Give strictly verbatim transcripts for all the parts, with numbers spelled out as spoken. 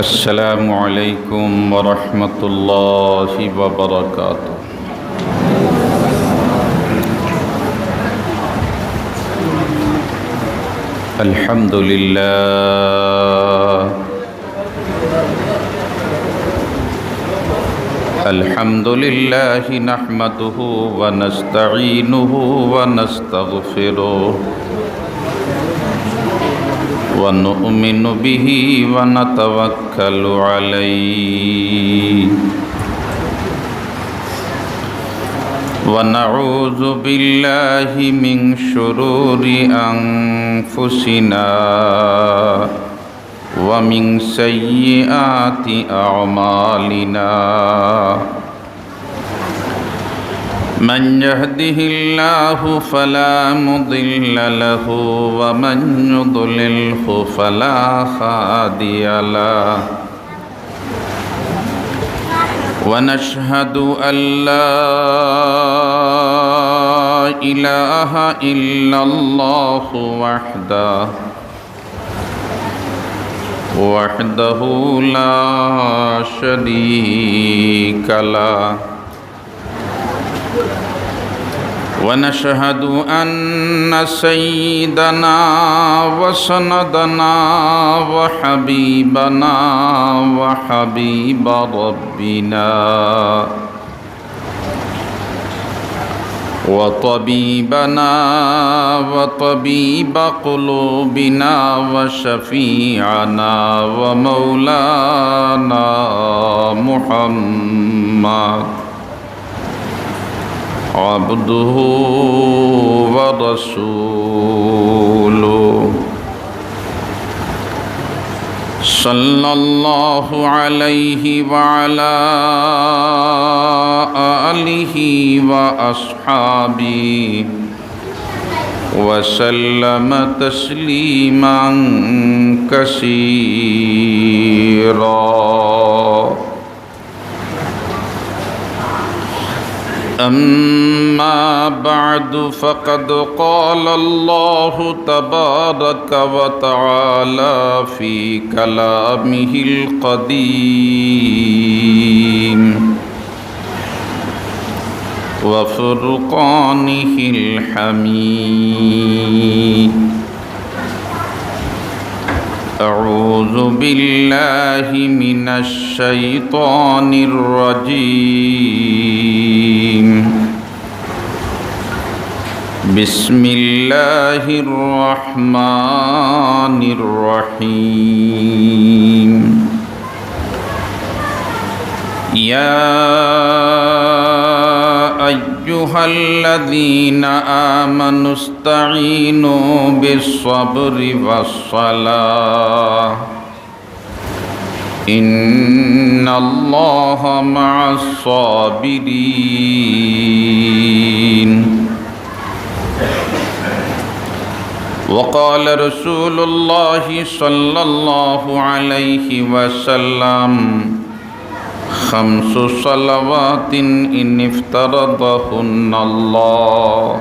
السلام عليكم ورحمة الله وبركاته. الحمد لله. الحمد لله نحمده ونستعينه ونستغفره ونؤمن به ونتوكل عليه ونعوذ بالله من شرور أنفسنا ومن سيئات أعمالنا. من يهده الله فلا مضل له ومن يضلله فلا هادي له. ونشهد أن لا إله إلا الله وحده وحده لا شريك له. ونشهد أن سيدنا وسندنا وحبيبنا وحبيب ربنا وطبيبنا وطبيب قلوبنا وشفيعنا ومولانا محمد عبده ورسوله، صلى الله عليه وعلى آله وأصحابه وسلم تسليما كثيرا. أما بعد، فقد قال الله تبارك وتعالى في كلامه القديم وفرقانه الحميد. أعوذ بالله من الشيطان الرجيم. بسم الله الرحمن الرحيم. يا أيها الذين آمنوا استعينوا بالصبر والصلاة، إن الله مع الصابرين. وقال رسول الله صلى الله عليه وسلم: خمس صلوات إن افترضهن الله،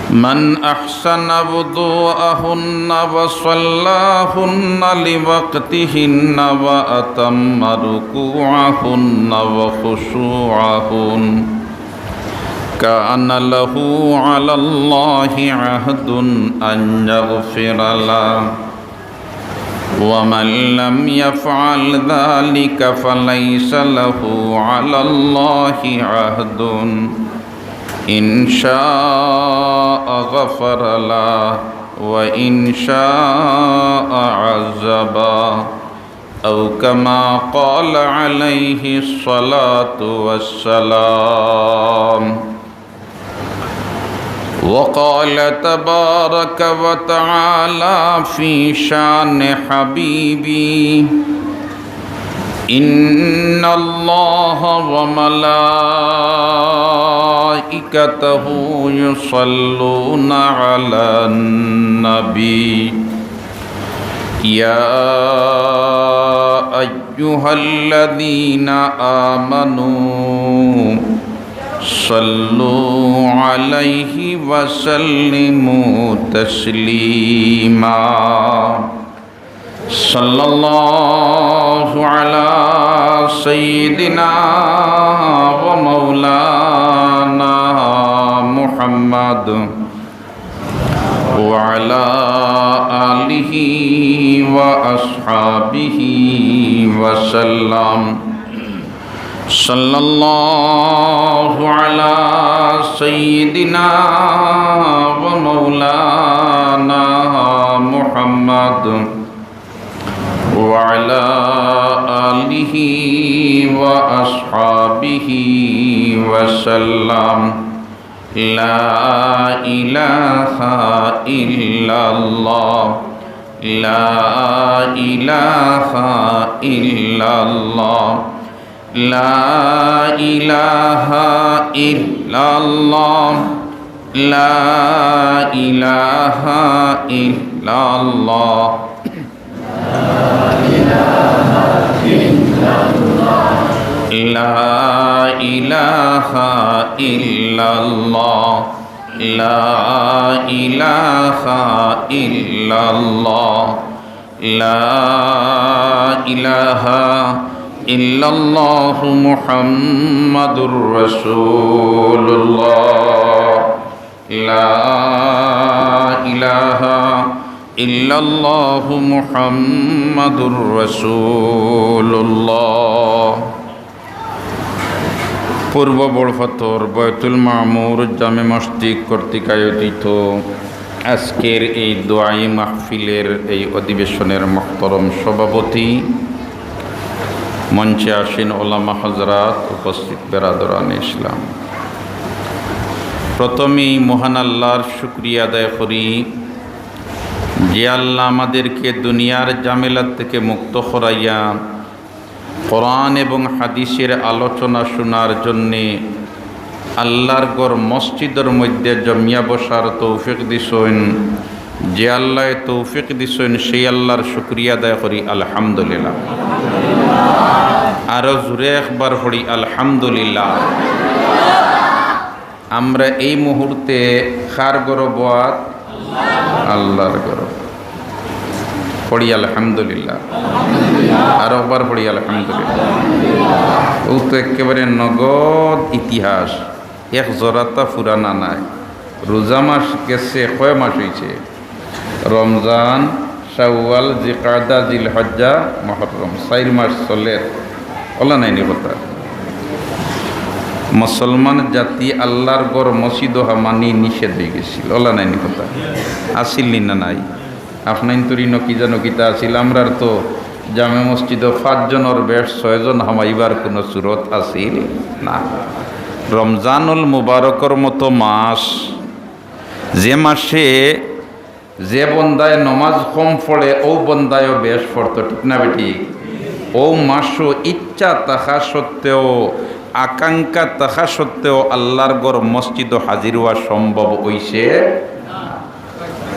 من أحسن وضوءهن وصلاهن لوقتهن وأتم ركوعهن وخشوعهن، كان له على الله عهد أن يغفر له، ومن لم يفعل ذلك فليس له على الله عهد، إن شاء غفر له وإن شاء عذب، أو كما قال عليه الصلاة والسلام. وقال تبارك وتعالى في شان حبيبي: إن الله وملائكته يصلون على النبي، يا أيها الذين آمنوا صلوا عليه وسلموا تسليما. صلى الله على سيدنا ومولانا محمد وعلى آله وأصحابه وسلم. صلى الله على سيدنا ومولانا محمد وعلى آله وأصحابه وسلم. لا إله إلا الله. لا إله إلا الله. لا إله إلا الله. لا إله إلا الله. لا إله إلا الله. لا إله إلا الله. لا إله إلا الله محمد رسول الله. لا إله إلا الله محمد رسول الله. পূর্ব বড়ফাতর বায়তুল মামুর জামে মসজিদ কর্তৃক আয়োজিত আজকের এই দোয়াই মাহফিলের এই অধিবেশনের মহতরম সভাপতি, মঞ্চে আসীন ওলামা হযরত, উপস্থিত বেরাদরানে ইসলাম, প্রথমেই মহান আল্লাহর শুকরিয়া আদায় করি যে আল্লাহ আমাদেরকে দুনিয়ার ঝামেলা থেকে মুক্ত করাইয়া কোরআন এবং হাদিসের আলোচনা শোনার জন্যে আল্লাহর ঘর মসজিদর মধ্যে জমিয়া বসার তৌফিক দিছইন। যে আল্লায় তৌফিক দিছইন, সেই আল্লাহর শুকরিয়া আদায় করি, আলহামদুলিল্লাহ। আরো জোরে একবার পড়ি, আলহামদুলিল্লাহ। আমরা এই মুহূর্তে কার ঘরো বওয়াত? আল্লাহর ঘরো। পড়ি আলহামদুলিল্লাহ। আর একবার পড়ি আলহামদুলিল্লাহ। ও তো একেবারে নগদ ইতিহাস, এক জরাতা ফুরানা নাই। রোজা মাস গেছে, কয় মাস অইছে? রমজান, শাওয়াল, জিকাদা, জিলহজ্জা, মুহররম, চাইর মাস চলের। অলা নায়নি কথা? মুসলমান জাতি আল্লাহর ঘর মসজিদো হামানি নিষেধ অইগেছিল। অলা নায়নি কথা? আছিল নি না নাই? আপনাইনতর ইনো কি জানো কিতা আছিল? আমরার তো জামে মসজিদো পাঁচজনর বেশ ছয়জন হামাইবার কুনু সুরত আছিল না। রমজানুল মুবারকর মতো মাস, যে মাসে যে বন্দায় নমাজ কম পড়ে, অউ বন্দায়ও বেশ পড়তো, ঠিক না বেঠিক? অউ মাসো ইচ্ছা থাকা সত্ত্বেও, আকাঙ্ক্ষা থাকা সত্ত্বেও আল্লাহর ঘর মসজিদো হাজির অওয়া সম্ভব অইছে।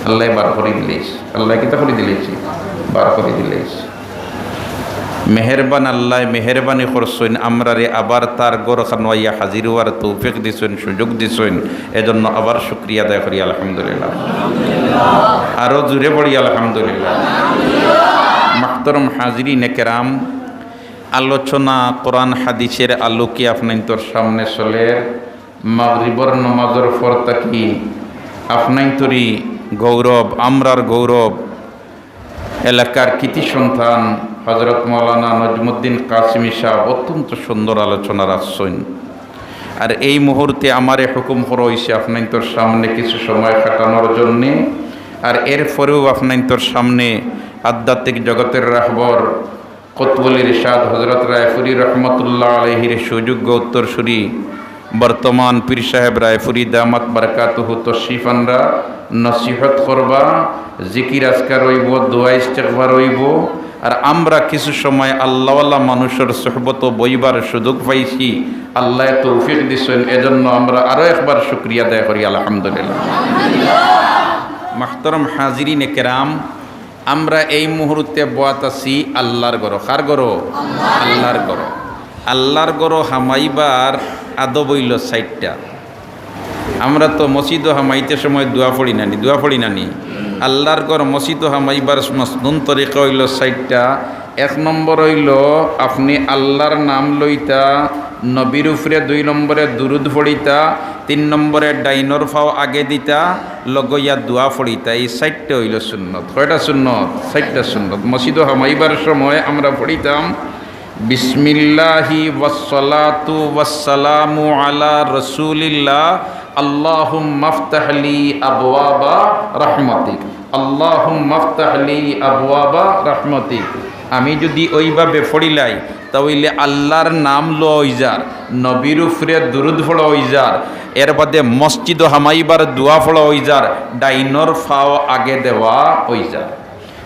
আল্লায় বার করি দিলাইছে। আল্লায় কিতা করি দিলাইছে? বার করি দিলাইছে। মেহেরবান আল্লায় মেহেরবানি করছইন, আমরারে আবার তার ঘরখানো আইয়া হাজির অওয়ার তৌফিক দিছইন, সুযোগ দিছইন, এজন্য আবার শুকরিয়া আদায় করি, আলহামদুলিল্লাহ। আরো জোরে পড়ি, আলহামদুলিল্লাহ। মুহতরম হাজিরিনে কেরাম, আলোচনা কোরআন হাদিসের আলোকে আপনাইনতর সামনে চলের। মাগরিবর নমাজর পর থাকি আপনাইনতরি গৌরব, আমরার গৌরব, এলাকার কৃতি সন্তান হযরত মাওলানা নজমুদ্দিন কাসিমি সাহেব অত্যন্ত সুন্দর আলোচনা রাখছইন। আর এই মুহূর্তে আমারে হুকুম করা অইছে আপনাইনতর সামনে কিছু সময় কাটানোর জন্যে। আর এরপরেও আপনাইনতর সামনে আধ্যাত্মিক জগতের রাহবর কুতুবুল ইরশাদ হযরত রায়পুরী রহমতুল্লাহ আলাইহির সুযোগ্য উত্তরসূরি বর্তমান পীর সাহেব রায়পুরী দামাত বারকাতুহু তশরিফ আনরা, নসিহত করবা, জিকির আজকার অইবো, দোয়া ইস্তেগফার অইবো। আর আমরা কিছু সময় আল্লাহওয়ালা মানুষর সোহবতো বইবার সুযোগ পাইছি, আল্লায় তৌফিক দিছইন, এজন্য আমরা আরো একবার শুকরিয়া আদায় করি, আলহামদুলিল্লাহ। মুহতরম হাজিরিনে কেরাম, আমরা এই মুহূর্তে বওয়াত আছি আল্লাহর ঘরো। কার ঘরো? আল্লাহর ঘরো। আল্লাহর ঘরো হামাইবার আদব অইলো চাইরটা। আমরা তো মসজিদো হামাইতে সময় দোয়া পড়ি না নি, দোয়া পড়ি না নি? আল্লার ঘর মসজিদো হামাইবার মসনুন তরিকা অইলো চাইরটা। এক নম্বর অইলো আপনে আল্লার নাম লইতা, নবীর উপরে দুই নম্বরে দুরুদ পড়িতা, তিন নম্বরে ডাইনর ফাও আগে দিতা, লগইয়া দোয়া পড়িতা। এই চাইরটা অইলো সুন্নত। কয়টা সুন্নত? চাইরটা সুন্নত। মসজিদো হামাইবার সময় আমরা পড়িতাম, বিসমিল্লাহি ওয়াসসালাতু ওয়াসসালামু আলা রাসূলিল্লাহ, আল্লাহুম্মাফতাহ লি আবওয়াবা রাহমাতিক, আল্লাহুম্মাফতাহ লি আবওয়াবা রাহমাতিক। আমি যুদি অইভাবে পড়িলাই, তা অইলে আল্লার নাম লওয়া অইযার, নবীর উপরে দুরুদ পড়া অইযার, এরবাদে মসজিদো হামাইবার দোয়া পড়া অইযার, ডাইনর ফাও আগে দেওয়া অইযার।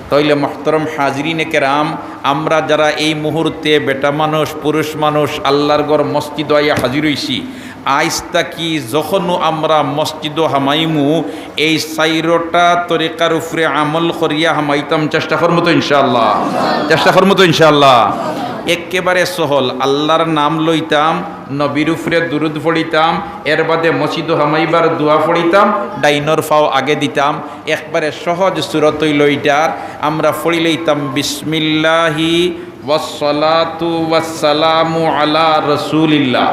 তা অইলে মোহতরম হাজিরিনে কেরাম, আমরা যারা এই মুহূর্তে বেটা মানুষ, পুরুষ মানুষ আল্লার ঘর মসজিদো আইয়া হাজির অইছি, আইজ থাকি যখনউ আমরা মসজিদো হামাইমু, এই চাইরোটা তরিকার উপরে আমল করিয়া হামাইতাম, চেষ্টা করমু তো ইনশাআল্লাহ? চেষ্টা করমু তো ইনশাআল্লাহ? একেবারে সহল, আল্লার নাম লইতাম, নবীর উপরে দুরুদ পড়িতাম, এরবাদে মসজিদো হামাইবার দোয়া পড়িতাম, ডাইনর ফাও আগে দিতাম। একবারে সহজ সুরত অইলো ইটার। আমরা পড়ি লইতাম, বিসমিল্লাহি ওয়াসসালাতু ওয়াসসালামু আলা রাসূলিল্লাহ,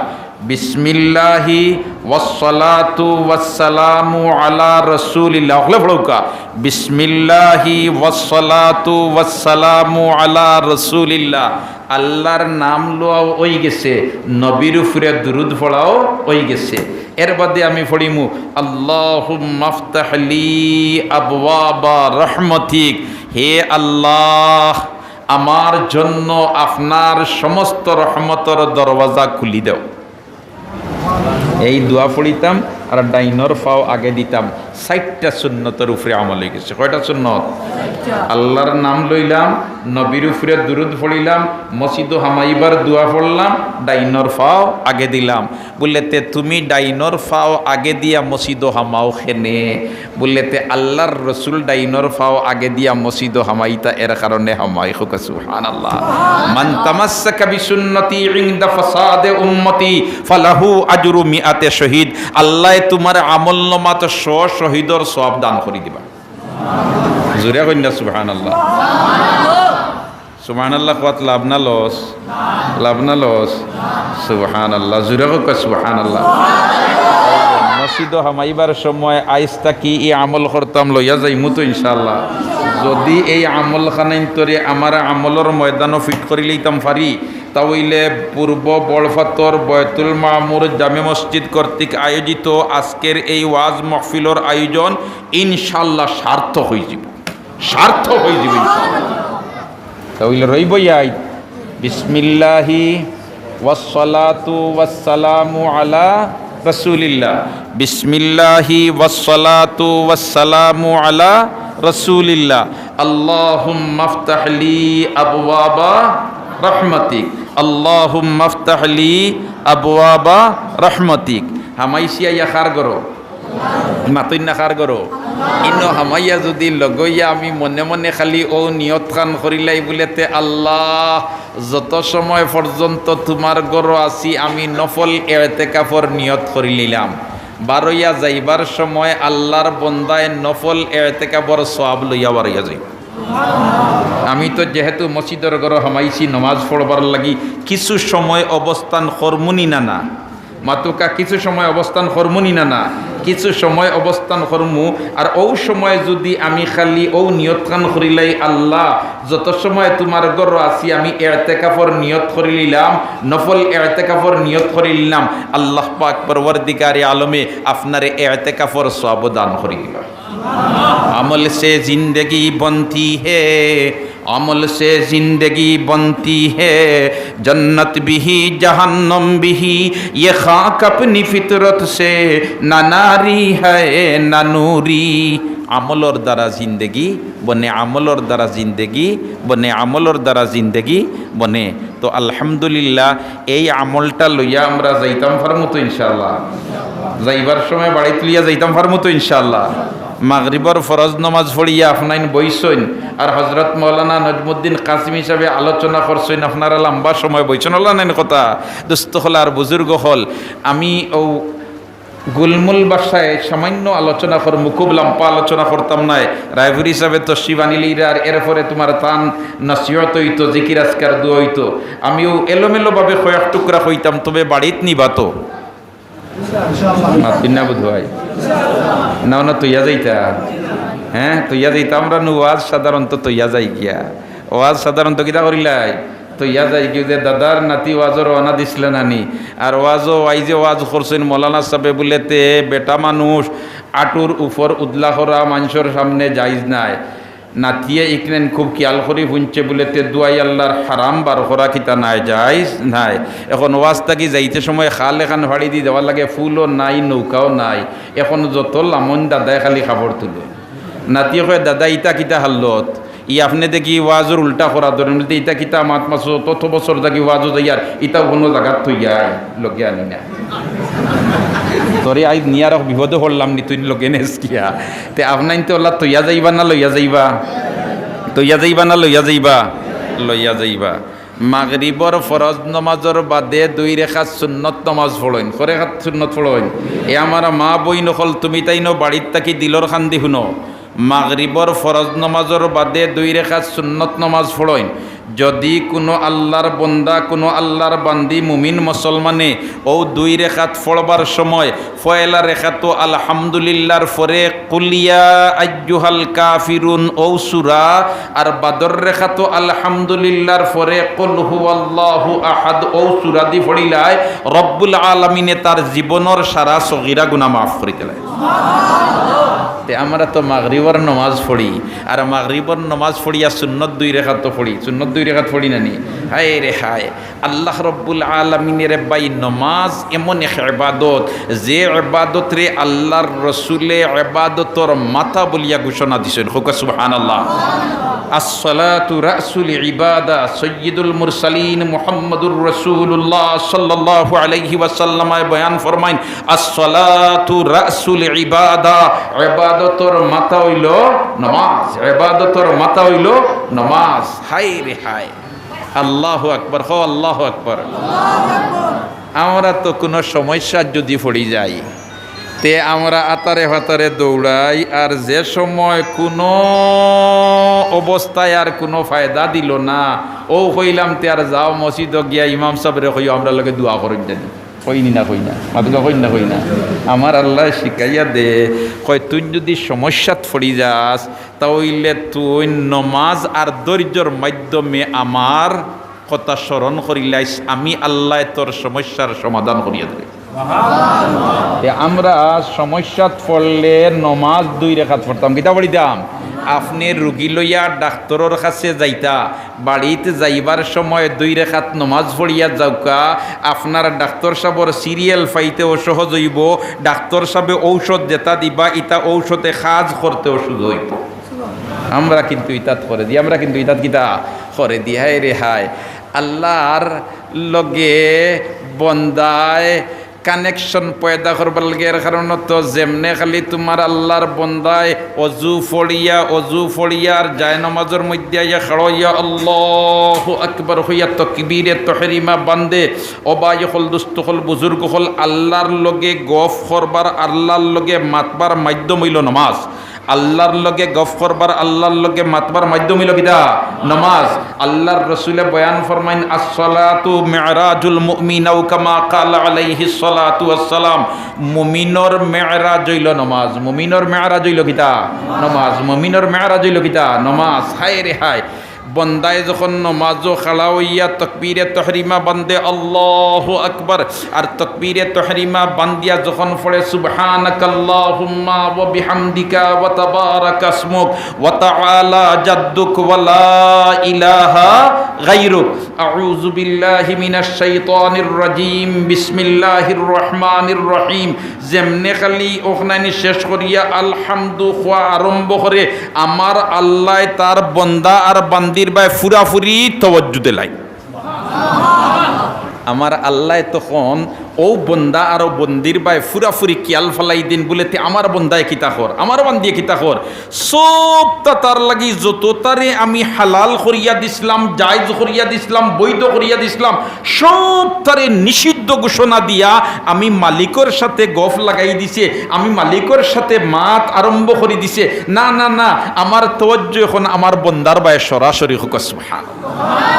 বিসমিল্লাহি ওয়াসসালাতু ওয়াসসালামু আলা রাসূলিল্লাহ। হকলে পড়উক্কা, বিসমিল্লাহি ওয়াসসালাতু ওয়াসসালামু আলা রাসূলিল্লাহ। আল্লার নাম লওয়াও অইগেছে, নবীর উপরে দুরুদ পড়াও অইগেছে। এরবাদে আমি পড়িমু, আল্লাহুম্মাফতাহ লি আবওয়াবা রাহমাতিক। হে আল্লাহ, আমার জন্য আপনার সমস্ত রহমতর দরওয়াজা খুলি দেও। এই দোয়া পড়িতাম আর ডাইনর ফাও আগে দিতাম। চাইরটা সুন্নতর উপরে আমল অইগেছে। কয়টা সুন্নত? আল্লার নাম লইলাম, নবীর উপরে দুরুদ পড়িলাম, মসজিদো হামাইবার দোয়া পড়লাম, ডাইনর ফাও আগে দিলাম। বুলে, তে তুমি ডাইনর ফাও আগে দিয়া মসজিদো হামাও কেনে? বুলে, তে আল্লার রসুল ডাইনর ফাও আগে দিয়া মসজিদো হামাইতা, এর কারণে হামাই। কউক্কা সুবহানাল্লাহ। মান তামাসসাকা বিসুন্নতি ইনদা ফাসাদে উম্মতি ফালাহু আজরু মিআতে শহীদ। আল্লায় তুমার আমলনামাত শ শহীদর সওয়াব দান করি দিবা। জুরে কইন না সুবহানাল্লাহ। সুবহানাল্লাহ কওয়াত লাভ না লস? লাভ না লস? সুবহানাল্লাহ। জুরে কউক্কা সুবহানাল্লাহ। মসজিদো হামাইবার সময় আইজ থাকি ই আমল করতাম, লইয়া যাইমু তো ইনশাআল্লাহ। যুদি এই আমল খানাইন্তরে আমার আমলর ময়দানো ফিট করি লইতাম পারি, তা অইলে পূর্ব বড়ফাতর বয়তুল মামুর জামে মসজিদ কর্তৃক আয়োজিত আজকের এই ওয়াজ মাহফিলর আয়োজন ইনশাআল্লাহ সার্থক অইযিবো। সার্থক অইযিবো ইনশাআল্লাহ। তা অইলে রইবো ইয়াদ, বিসমিল্লাহি ওয়াসসালাতু ওয়াসসালামু আলা রাসূলিল্লাহ। বিসমিল্লাহি ওয়াসসালাতু ওয়াসসালামু আলা রাসূলিল্লাহ। আল্লাহুম্মাফতাহ লি আবওয়াবা রাহমাতিক। আল্লাহুম্মাফতাহ লি আবওয়াবা রাহমাতিক। হামাইছি আইয়া কার ঘরো? মাতইন না কার ঘরো? ইনো হামাইয়া যুদি লগইয়া আমি মনে মনে খালি অউ নিয়তখান করিলাই বুলে, তে আল্লাহ, যত সময় পর্যন্ত তুমার ঘরো আছি আমি নফল এতেকাফর নিয়ত করিলিলাম। বারইয়া যাইবার সময় আল্লার বন্দায় নফল এতেকাফর সওয়াব লইয়া বারইয়া যাইবো। আমি তো যেহেতু মসজিদর ঘরো হামাইছি নমাজ পড়বার লাগি, কিছু সময় অবস্থান করমুনি না, না? মাতউক্কা, কিছু সময় অবস্থান করমুনি না, না? কিছু সময় অবস্থান করমু। আর অউ সময় যুদি আমি খালি অউ নিয়তখান করিলাই, আল্লাহ, যত সময় তুমার ঘরো আছি আমি এতেকাফর নিয়ত করিলিলাম, নফল এতেকাফর নিয়ত করিলিলাম, আল্লাহ পাক পরওয়ারদিগারে আলমে আপনারে এতেকাফর সওয়াব দান করি দিবা। عمل سے زندگی بنتی ہے، عمل سے زندگی بنتی ہے، جنت بھی جہنم بھی، یہ خاک اپنی فطرت سے نہ ناری ہے نہ نوری۔ আমলর দ্বারা জিন্দেগি বনে, আমলর দ্বারা জিন্দেগি বনে, আমলর দ্বারা জিন্দেগি বনে। তো আলহামদুলিল্লাহ, এই আমলটা লইয়া আমরা যাইতাম পারমু তো ইনশাআল্লাহ? যাইবার সময় বাড়িত লইয়া যাইতাম পারমু তো ইনশাআল্লাহ? মাগরিবর ফরজ নমাজ পড়িয়া আপনাইন বইছইন, আর হযরত মাওলানা নজমুদ্দিন কাসিমি সাবে আলোচনা করছইন, আপনারা লম্বা সময় বইছইন, অলা নাইন কথা? দোস্ত অকল আর বুজুর্গ অকল, আমি অউ গুলমুল ভাষায় সামান্য আলোচনা করমু, খুব লম্বা আলোচনা করতাম নায়। রায়পুরি সাবে তশরিফ আনিলিরা, আর এরপরে তুমার তান নসিহত অইতো, জিকির আজকার দোয়া অইতো। আমিও এলোমেলো ভাবে কয়েক টুকরা কইতাম, তবে বাড়িত নিবা তো? মাতইন না বুধ ভাই। না, না, তইয়া যাইতা। হ্যাঁ, তইয়া যাইতা। আমরা নু ওয়াজ সাধারণত তইয়া যাই গিয়া। ওয়াজ সাধারণত কিতা করিলাই? তইয়া যাই গিয়া যে দাদার নাতি ওয়াজর রওয়ানা দিছলা নানি। আর ওয়াজও আইজে ওয়াজ করছইন মৌলানা সাবে বুলে তে বেটা মানুষ আটুর উপর উদলা করা মানষর সামনে জাইজ নায়। নাতিয়ে ইকনেন খুব খিয়াল করি হুনছে বুলে তে দুয়াই আল্লার হারাম বার করা কিতা নায়, জাইজ নায়। এখন ওয়াজ থাকি যাইতে সময় খাল এখান ফাড়ি দি দেওয়া লাগে, ফুলও নাই, নৌকাও নাই। এখন যত লামন দাদায় খালি খাবর তুলে। নাতিয়ে কয়, "দাদা, ইতা কিতা হাল্লত? ই আপনে দেখি ওয়াজর উল্টা করা ধরেন, বলতে ইতা কিতা মাত মাসো, তত বছর থাকি ওয়াজও যাইয়ার, ইতাও কুনু জাগাত থইয়াই লগে আনি না।" তোরে আইজ নিয়ার বিপদে পড়লাম নি, তুই লগে নেস কিয়া? তে আপনাইন তো ওলা তইয়া যাইবা না লইয়া যাইবা? তইয়া যাইবা না লইয়া যাইবা? লইয়া যাইবা। মাগরিবর ফরজ নমাজর বাদে দুই রেখাত সুন্নত নমাজ পড়ইন। কয় রেখাত সুন্নত পড়ইন? এ আমার মা বইন অকল, তুমি তাইনও বাড়িত থাকি দিলর কান্দি হুনো। মাগরিবর ফরজ নমাজর বাদে দুই রেখাত সুন্নত নমাজ পড়ইন। যদি কুনু আল্লার বন্দা, কুনু আল্লার বান্দি মুমিন মুসলমানে অউ দুই রেখাত পড়বার সময় পয়লা রেখাতো আলহামদুলিল্লাহর পরে কুল ইয়া আইয়ুহাল কাফিরুন অউ সূরা, আর বাদর রেখাতো আলহামদুলিল্লাহর পরে কুল হুয়াল্লাহু আহাদ অউ সূরা দি পড়িলায়, রব্বুল আলামিনে তার জীবনর সারা সগিরা গুনা মাফ করি দিলায়। তে আমরা তো মাগরিবর নমাজ পড়ি, আর মাগরিবর নমাজ পড়িয়া সুন্নত দুই রেখাত তো পড়ি, সুন্নত দুই রেখাত পড়ি না নি? হায় রে হায়, আল্লাহ রব্বুল আলামিনের ভাই নমাজ এমন এক ইবাদত, যে ইবাদতরে আল্লার রসুলে ইবাদতর মাথা বলিয়া ঘোষণা দিছইন। কউক্কা সুবহানাল্লাহ। আসসালাতু রাসুল ইবাদা, সৈয়দুল মুরসালিন মুহাম্মদুর রাসূলুল্লাহ সাল্লাল্লাহু আলাইহি ওয়াসাল্লামে বয়ান ফরমাইন, আসসালাতু রাসুল ইবাদা, ইবাদতর মাথা অইলো নমাজ, ইবাদতর মাথা অইলো নমাজ। হায় রে হায়, আল্লাহু আকবার, কও আল্লাহু আকবার। আমরা তো কুনু সমস্যাত যদি পড়ি যাই, তে আমরা আতারে ফাতারে দৌড়াই, আর যে সময় কুনু অবস্থায় আর কুনু ফায়দা দিলো না, অউ কইলাম তে আর যাও মসজিদো গিয়া ইমাম সাবরে কইও আমরার লগে দোয়া করইন জানি। কইনি না কই না? মাতুক্কা কইন না কই না? আমার আল্লায় শিখাইয়া দে, কয় তুইন যদি সমস্যাত পড়ি যাস, তা অইলে তুইন নমাজ আর ধৈর্যর মাধ্যমে আমার কথা স্মরণ করিলাইস, আমি আল্লায় তোর সমস্যার সমাধান করিয়া দিমু। তে আমরা সমস্যাত পড়লে নমাজ দুই রেখাত পড়তাম, কিতা পড়িতাম? আপনে রুগী লইয়া ডাক্তরর কাছে যাইতা, বাড়িত যাইবার সময় দুই রেখাত নমাজ পড়িয়া যাউক্কা, আপনার ডাক্তর সাবর সিরিয়াল পাইতেও সহজ অইবো, ডাক্তর সাবে ঔষধ যেতা দিবা, ইতা ঔষধে কাজ করতেও সুজ অইবো। আমরা কিন্তু ইতাত করে দি, আমরা কিন্তু ইতাত কিতা করে দি, হায় রে হায়। আল্লার লগে বন্দায় connection পয়দা করবার লাগি, এর কারণে তো যেমনে খালি তুমার আল্লার বন্দায় অজু ফড়িয়া, অজু ফড়িয়া আর জায়নামাজর মধ্যে আইয়া খাড়া অইয়া আল্লাহু আকবার কইয়া তকবীরে তহরিমা বান্ধে, ও ভাই অকল, দুস্ত অকল, বুজুর্গ অকল, আল্লার লগে গফ করবার, আল্লার লগে মাতবার মাধ্যম অইলো নমাজ। আল্লার লগে গফ করবার, আল্লার লগে মাতবার মাধ্যম অইলো কিতা? নমাজ। আল্লার রসুলে বয়ান ফরমাইন, "আসসালাতু মিরাজুল মুমিন", আও কামা ক্বালা আলাইহিস সালাতু ওয়াস সালাম। মুমিনর মেরাজ অইলো নমাজ। মুমিনর মেরাজ অইলো কিতা? নমাজ। মুমিনর মেরাজ অইলো কিতা? নমাজ। হায় রে হায়। বন্দায় যখন নমাজো খাড়া অইয়া তকবীরে তহরিমা বান্ধে, আল্লাহু আকবার, আর তকবীরে তহরিমা বান্ধিয়া যখন পড়ে, "সুবহানাকাল্লাহুম্মা ওয়া বিহামদিকা ওয়া তাবারাকা ইসমুক ওয়া তাআলা জাদ্দুক ওয়া লা ইলাহা গায়রুক, আউযু বিল্লাহি মিনাশ শাইতানির রাজীম, বিসমিল্লাহির রহমানির রহিম", যেমনে খালি অখানাইন শেষ করিয়া আলহামদু কওয়া আরম্ভ করে, আমার আল্লায় তার বন্দা আর বান্দির বায় ফুরাফুরি তওয়াজ্জু দিলাইন। আমার আল্লায় তখন অউ বন্দা আর অউ বন্দির বায় ফুরাফুরি খিয়াল ফালাই দিন বুলে, "তে আমার বন্দায় কিতা কর, আমার বান্দিয়ে কিতা কর?" সবতা তার লাগি, যততারে আমি হালাল করিয়া দিছলাম, জায়েজ করিয়া দিছলাম, বৈধ করিয়া দিছলাম, সবতারে নিষিদ্ধ ঘোষণা দিয়া আমি মালিকর সাথে গফ লাগাই দিছে, আমি মালিকর সাথে মাত আরম্ভ করি দিছে। না, না, না, আমার তওয়াজ্জু এখন আমার বন্দার বায় সরাসরি। কউক্কা সুবহানাল্লাহ।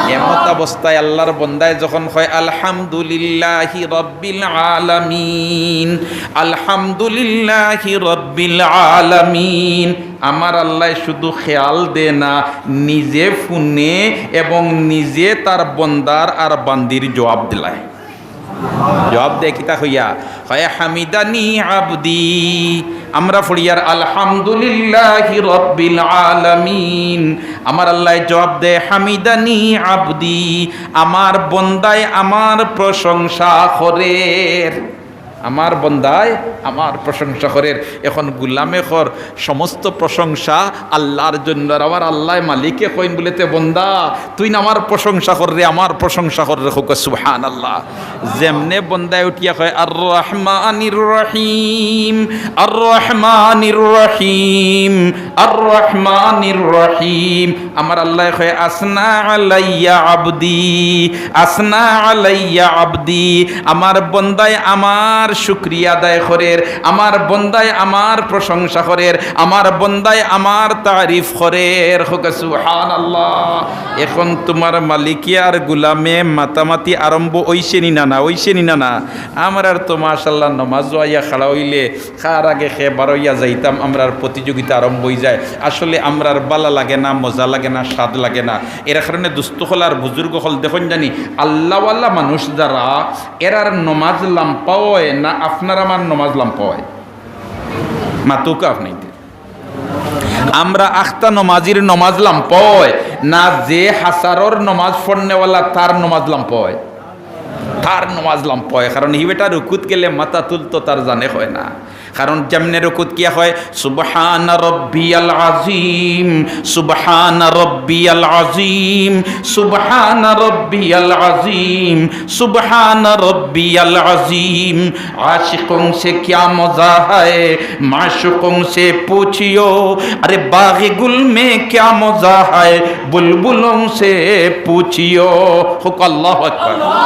এমত অবস্থায় আল্লার বন্দায় যখন কয়, "আলহামদুলিল্লাহি রাব্বিল আলামিন, আলহামদুলিল্লাহি রাব্বিল আলামিন", আমার আল্লায় শুধু খেয়াল দে না, নিজে হুনে এবং নিজে তার বন্দার আর বান্দির জবাব দিলায়। জবাব দে কিতা কইয়া? কয়, "হামিদানি আবদি।" আমরা পড়িয়ার, "আলহামদুলিল্লাহি রাব্বিল আলামিন।" আমার আল্লায় জবাব দে, "হামিদানি আবদি।" আমার বন্দায় আমার প্রশংসা করের। আমার বন্দায় আমার প্রশংসা করের। এখন গুলামে কর, সমস্ত প্রশংসা আল্লার জন্য। আর আমার আল্লায় মালিকে কইন বুলে, "তে বন্দা, তুইন আমার প্রশংসা কররে, আমার প্রশংসা কররে।" কউক্কা সুবহানাল্লাহ। যেমনে বন্দায় উঠিয়া কয়, "আর রহমানির রহিম, আর রহমানির রহিম, আর রহমানির রহিম", আমার আল্লায় কয়, "আসনা আলাইয়া আবদি, আসনা আলাইয়া আবদি।" আমার বন্দায় আমার শুকরিয়া আদায় করের, আমার বন্দায় আমার প্রশংসা করের, আমার বন্দায় আমার তারিফ করের। কউক্কা সুবহানাল্লাহ। এখন তুমার মালিকে আর গুলামে মাতামাতি আরম্ভ অইছে নি না, না অইছে নি না, না? আমরার তো মাশাআল্লাহ নমাজো আইয়া খাড়া অইলে কার আগে কে বারইয়া যাইতাম, আমরার প্রতিযোগিতা আরম্ভ অইযায়। আসলে আমরার বালা লাগে না, মজা লাগে না, স্বাদ লাগে না। এর কারণে দুস্ত অকল আর বুজুর্গ অকল দেখইন জানি, আল্লাওয়ালা মানুষ যারা, এরার নমাজ লাম্বা অয় না আপনার আমার নমাজ লাম্বা অয়? মাতউক্কা আপনে। আমরা আখতা নমাজির নমাজ লাম্বা অয় না, যে হাজারর নমাজ পড়নেওয়ালা তার নমাজ লাম্বা অয়? তার নমাজ লাম্বা অয়, কারণ হি বেটা রুকুত গেলে মাথা তুলতো তার জানে কয় না। কারণ যেমনে রুকুত গিয়া কয়, "সুবহানা রব্বিয়াল আযীম, সুবহানা রব্বিয়াল আযীম, সুবহানা রব্বিয়াল আযীম, সুবহানা রব্বিয়াল আযীম।" आशिकों से क्या मजा है, माशूकों से पूछियो। अरे बाग गुल में क्या मजा है, बुलबुलों से पूछियो। কউক্কা আল্লাহু আকবার।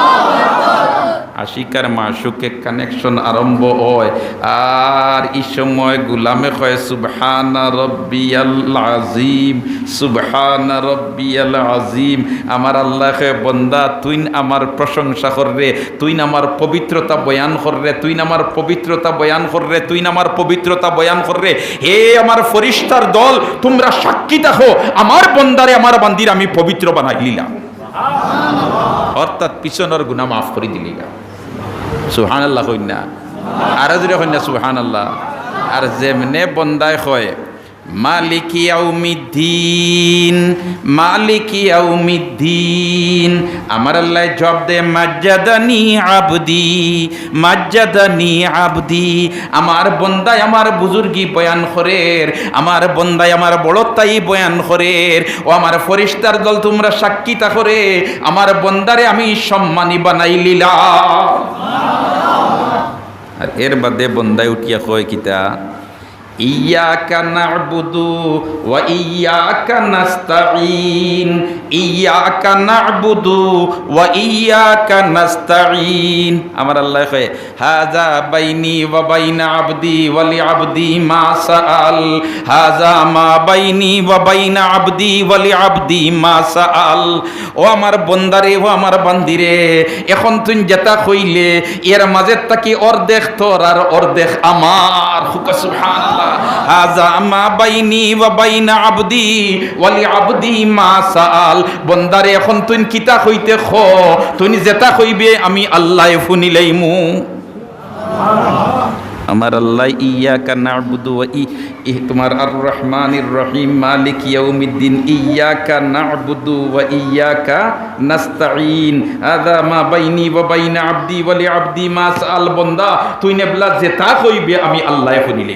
আশিক আর মাশূকে কানেকশন আরম্ভ অয়, আর ই সময় গুলামে কয়, "সুবহানা রব্বিয়াল আযীম, সুবহানা রব্বিয়াল আযীম।" আমার আল্লায় কয়, "বন্দা, তুইন আমার প্রশংসা কররে, তুইন আমার পবিত্রতা বয়ান কররে, তুইন আমার পবিত্রতা বয়ান কররে, তুইন আমার পবিত্রতা বয়ান কররে। হে আমার ফিরিস্তার দল, তুমরা সাক্ষী থাকো, আমার বন্দারে, আমার বান্দিরে আমি পবিত্র বানাইলিলাম।" অর্থাৎ পিছনর গুনা মাফ করি দিলিলাম। সুবহানাল্লাহ কইন না? আরো জোরে কইন না সুবহানাল্লাহ? আর যেমনে বন্দায় কয়, "মালিকি ইয়াউমিদ্দিন, মালিকি ইয়াউমিদ্দিন", আমার আল্লায় জবাব দে, "মাজ্জাদানি আবদি, মাজ্জাদানি আবদি", আমার বন্দায় আমার বুজুর্গি বয়ান করের, আমার বন্দায় আমার বড়তাই বয়ান করের। ও আমার ফিরিস্তার দল, তুমরা সাক্ষী থাকরে, আমার বন্দারে আমি সম্মানী বানাইলিলাম। আর এর বাদে বন্দায় উঠিয়া কয় কিতা? ইয়াকা না'বুদু ওয়া ইয়াকা নাস্তাঈন, ইয়াকা না'বুদু ওয়া ইয়াকা নাস্তাঈন। আমার আল্লায় কয়, "হাযা বাইনি ওয়া বাইনা আবদি ওয়া লি আবদি মা সাআল, হাযা মা বাইনি ওয়া বাইনা আবদি ওয়া লি আবদি মা সাআল।" ও আমার বন্দারে, ও আমার বান্দিরে, এখন তুইন যেতা কইলে, এর মাঝে থাকি অর্ধেক তোর আর অর্ধেক আমার। কউক্কা সুবহানাল্লাহ। "হাযা মা বাইনি ওয়া বাইনা আবদি ওয়া লি আবদি মা সাআল।" বন্দারে, এখন তুইন কিতা কইতে ক, তুইন যেতা কইবে আমি আল্লায় হুনিলাইমু। আমার আল্লায় ইয়াকা না'বুদু ওয়া ই-, ই-, তুমার আর রহমানির রহিম, মালিক ইয়াউমিদ্দিন, ইয়াকা না'বুদু ওয়া ইয়াকা নাস্তাঈন। হাযা মা বাইনি ওয়া বাইনা আবদি ওয়া লি আবদি মা সাআল। বন্দা, তুইন এবলা যেতা কইবে আমি আল্লায় হুনিলে।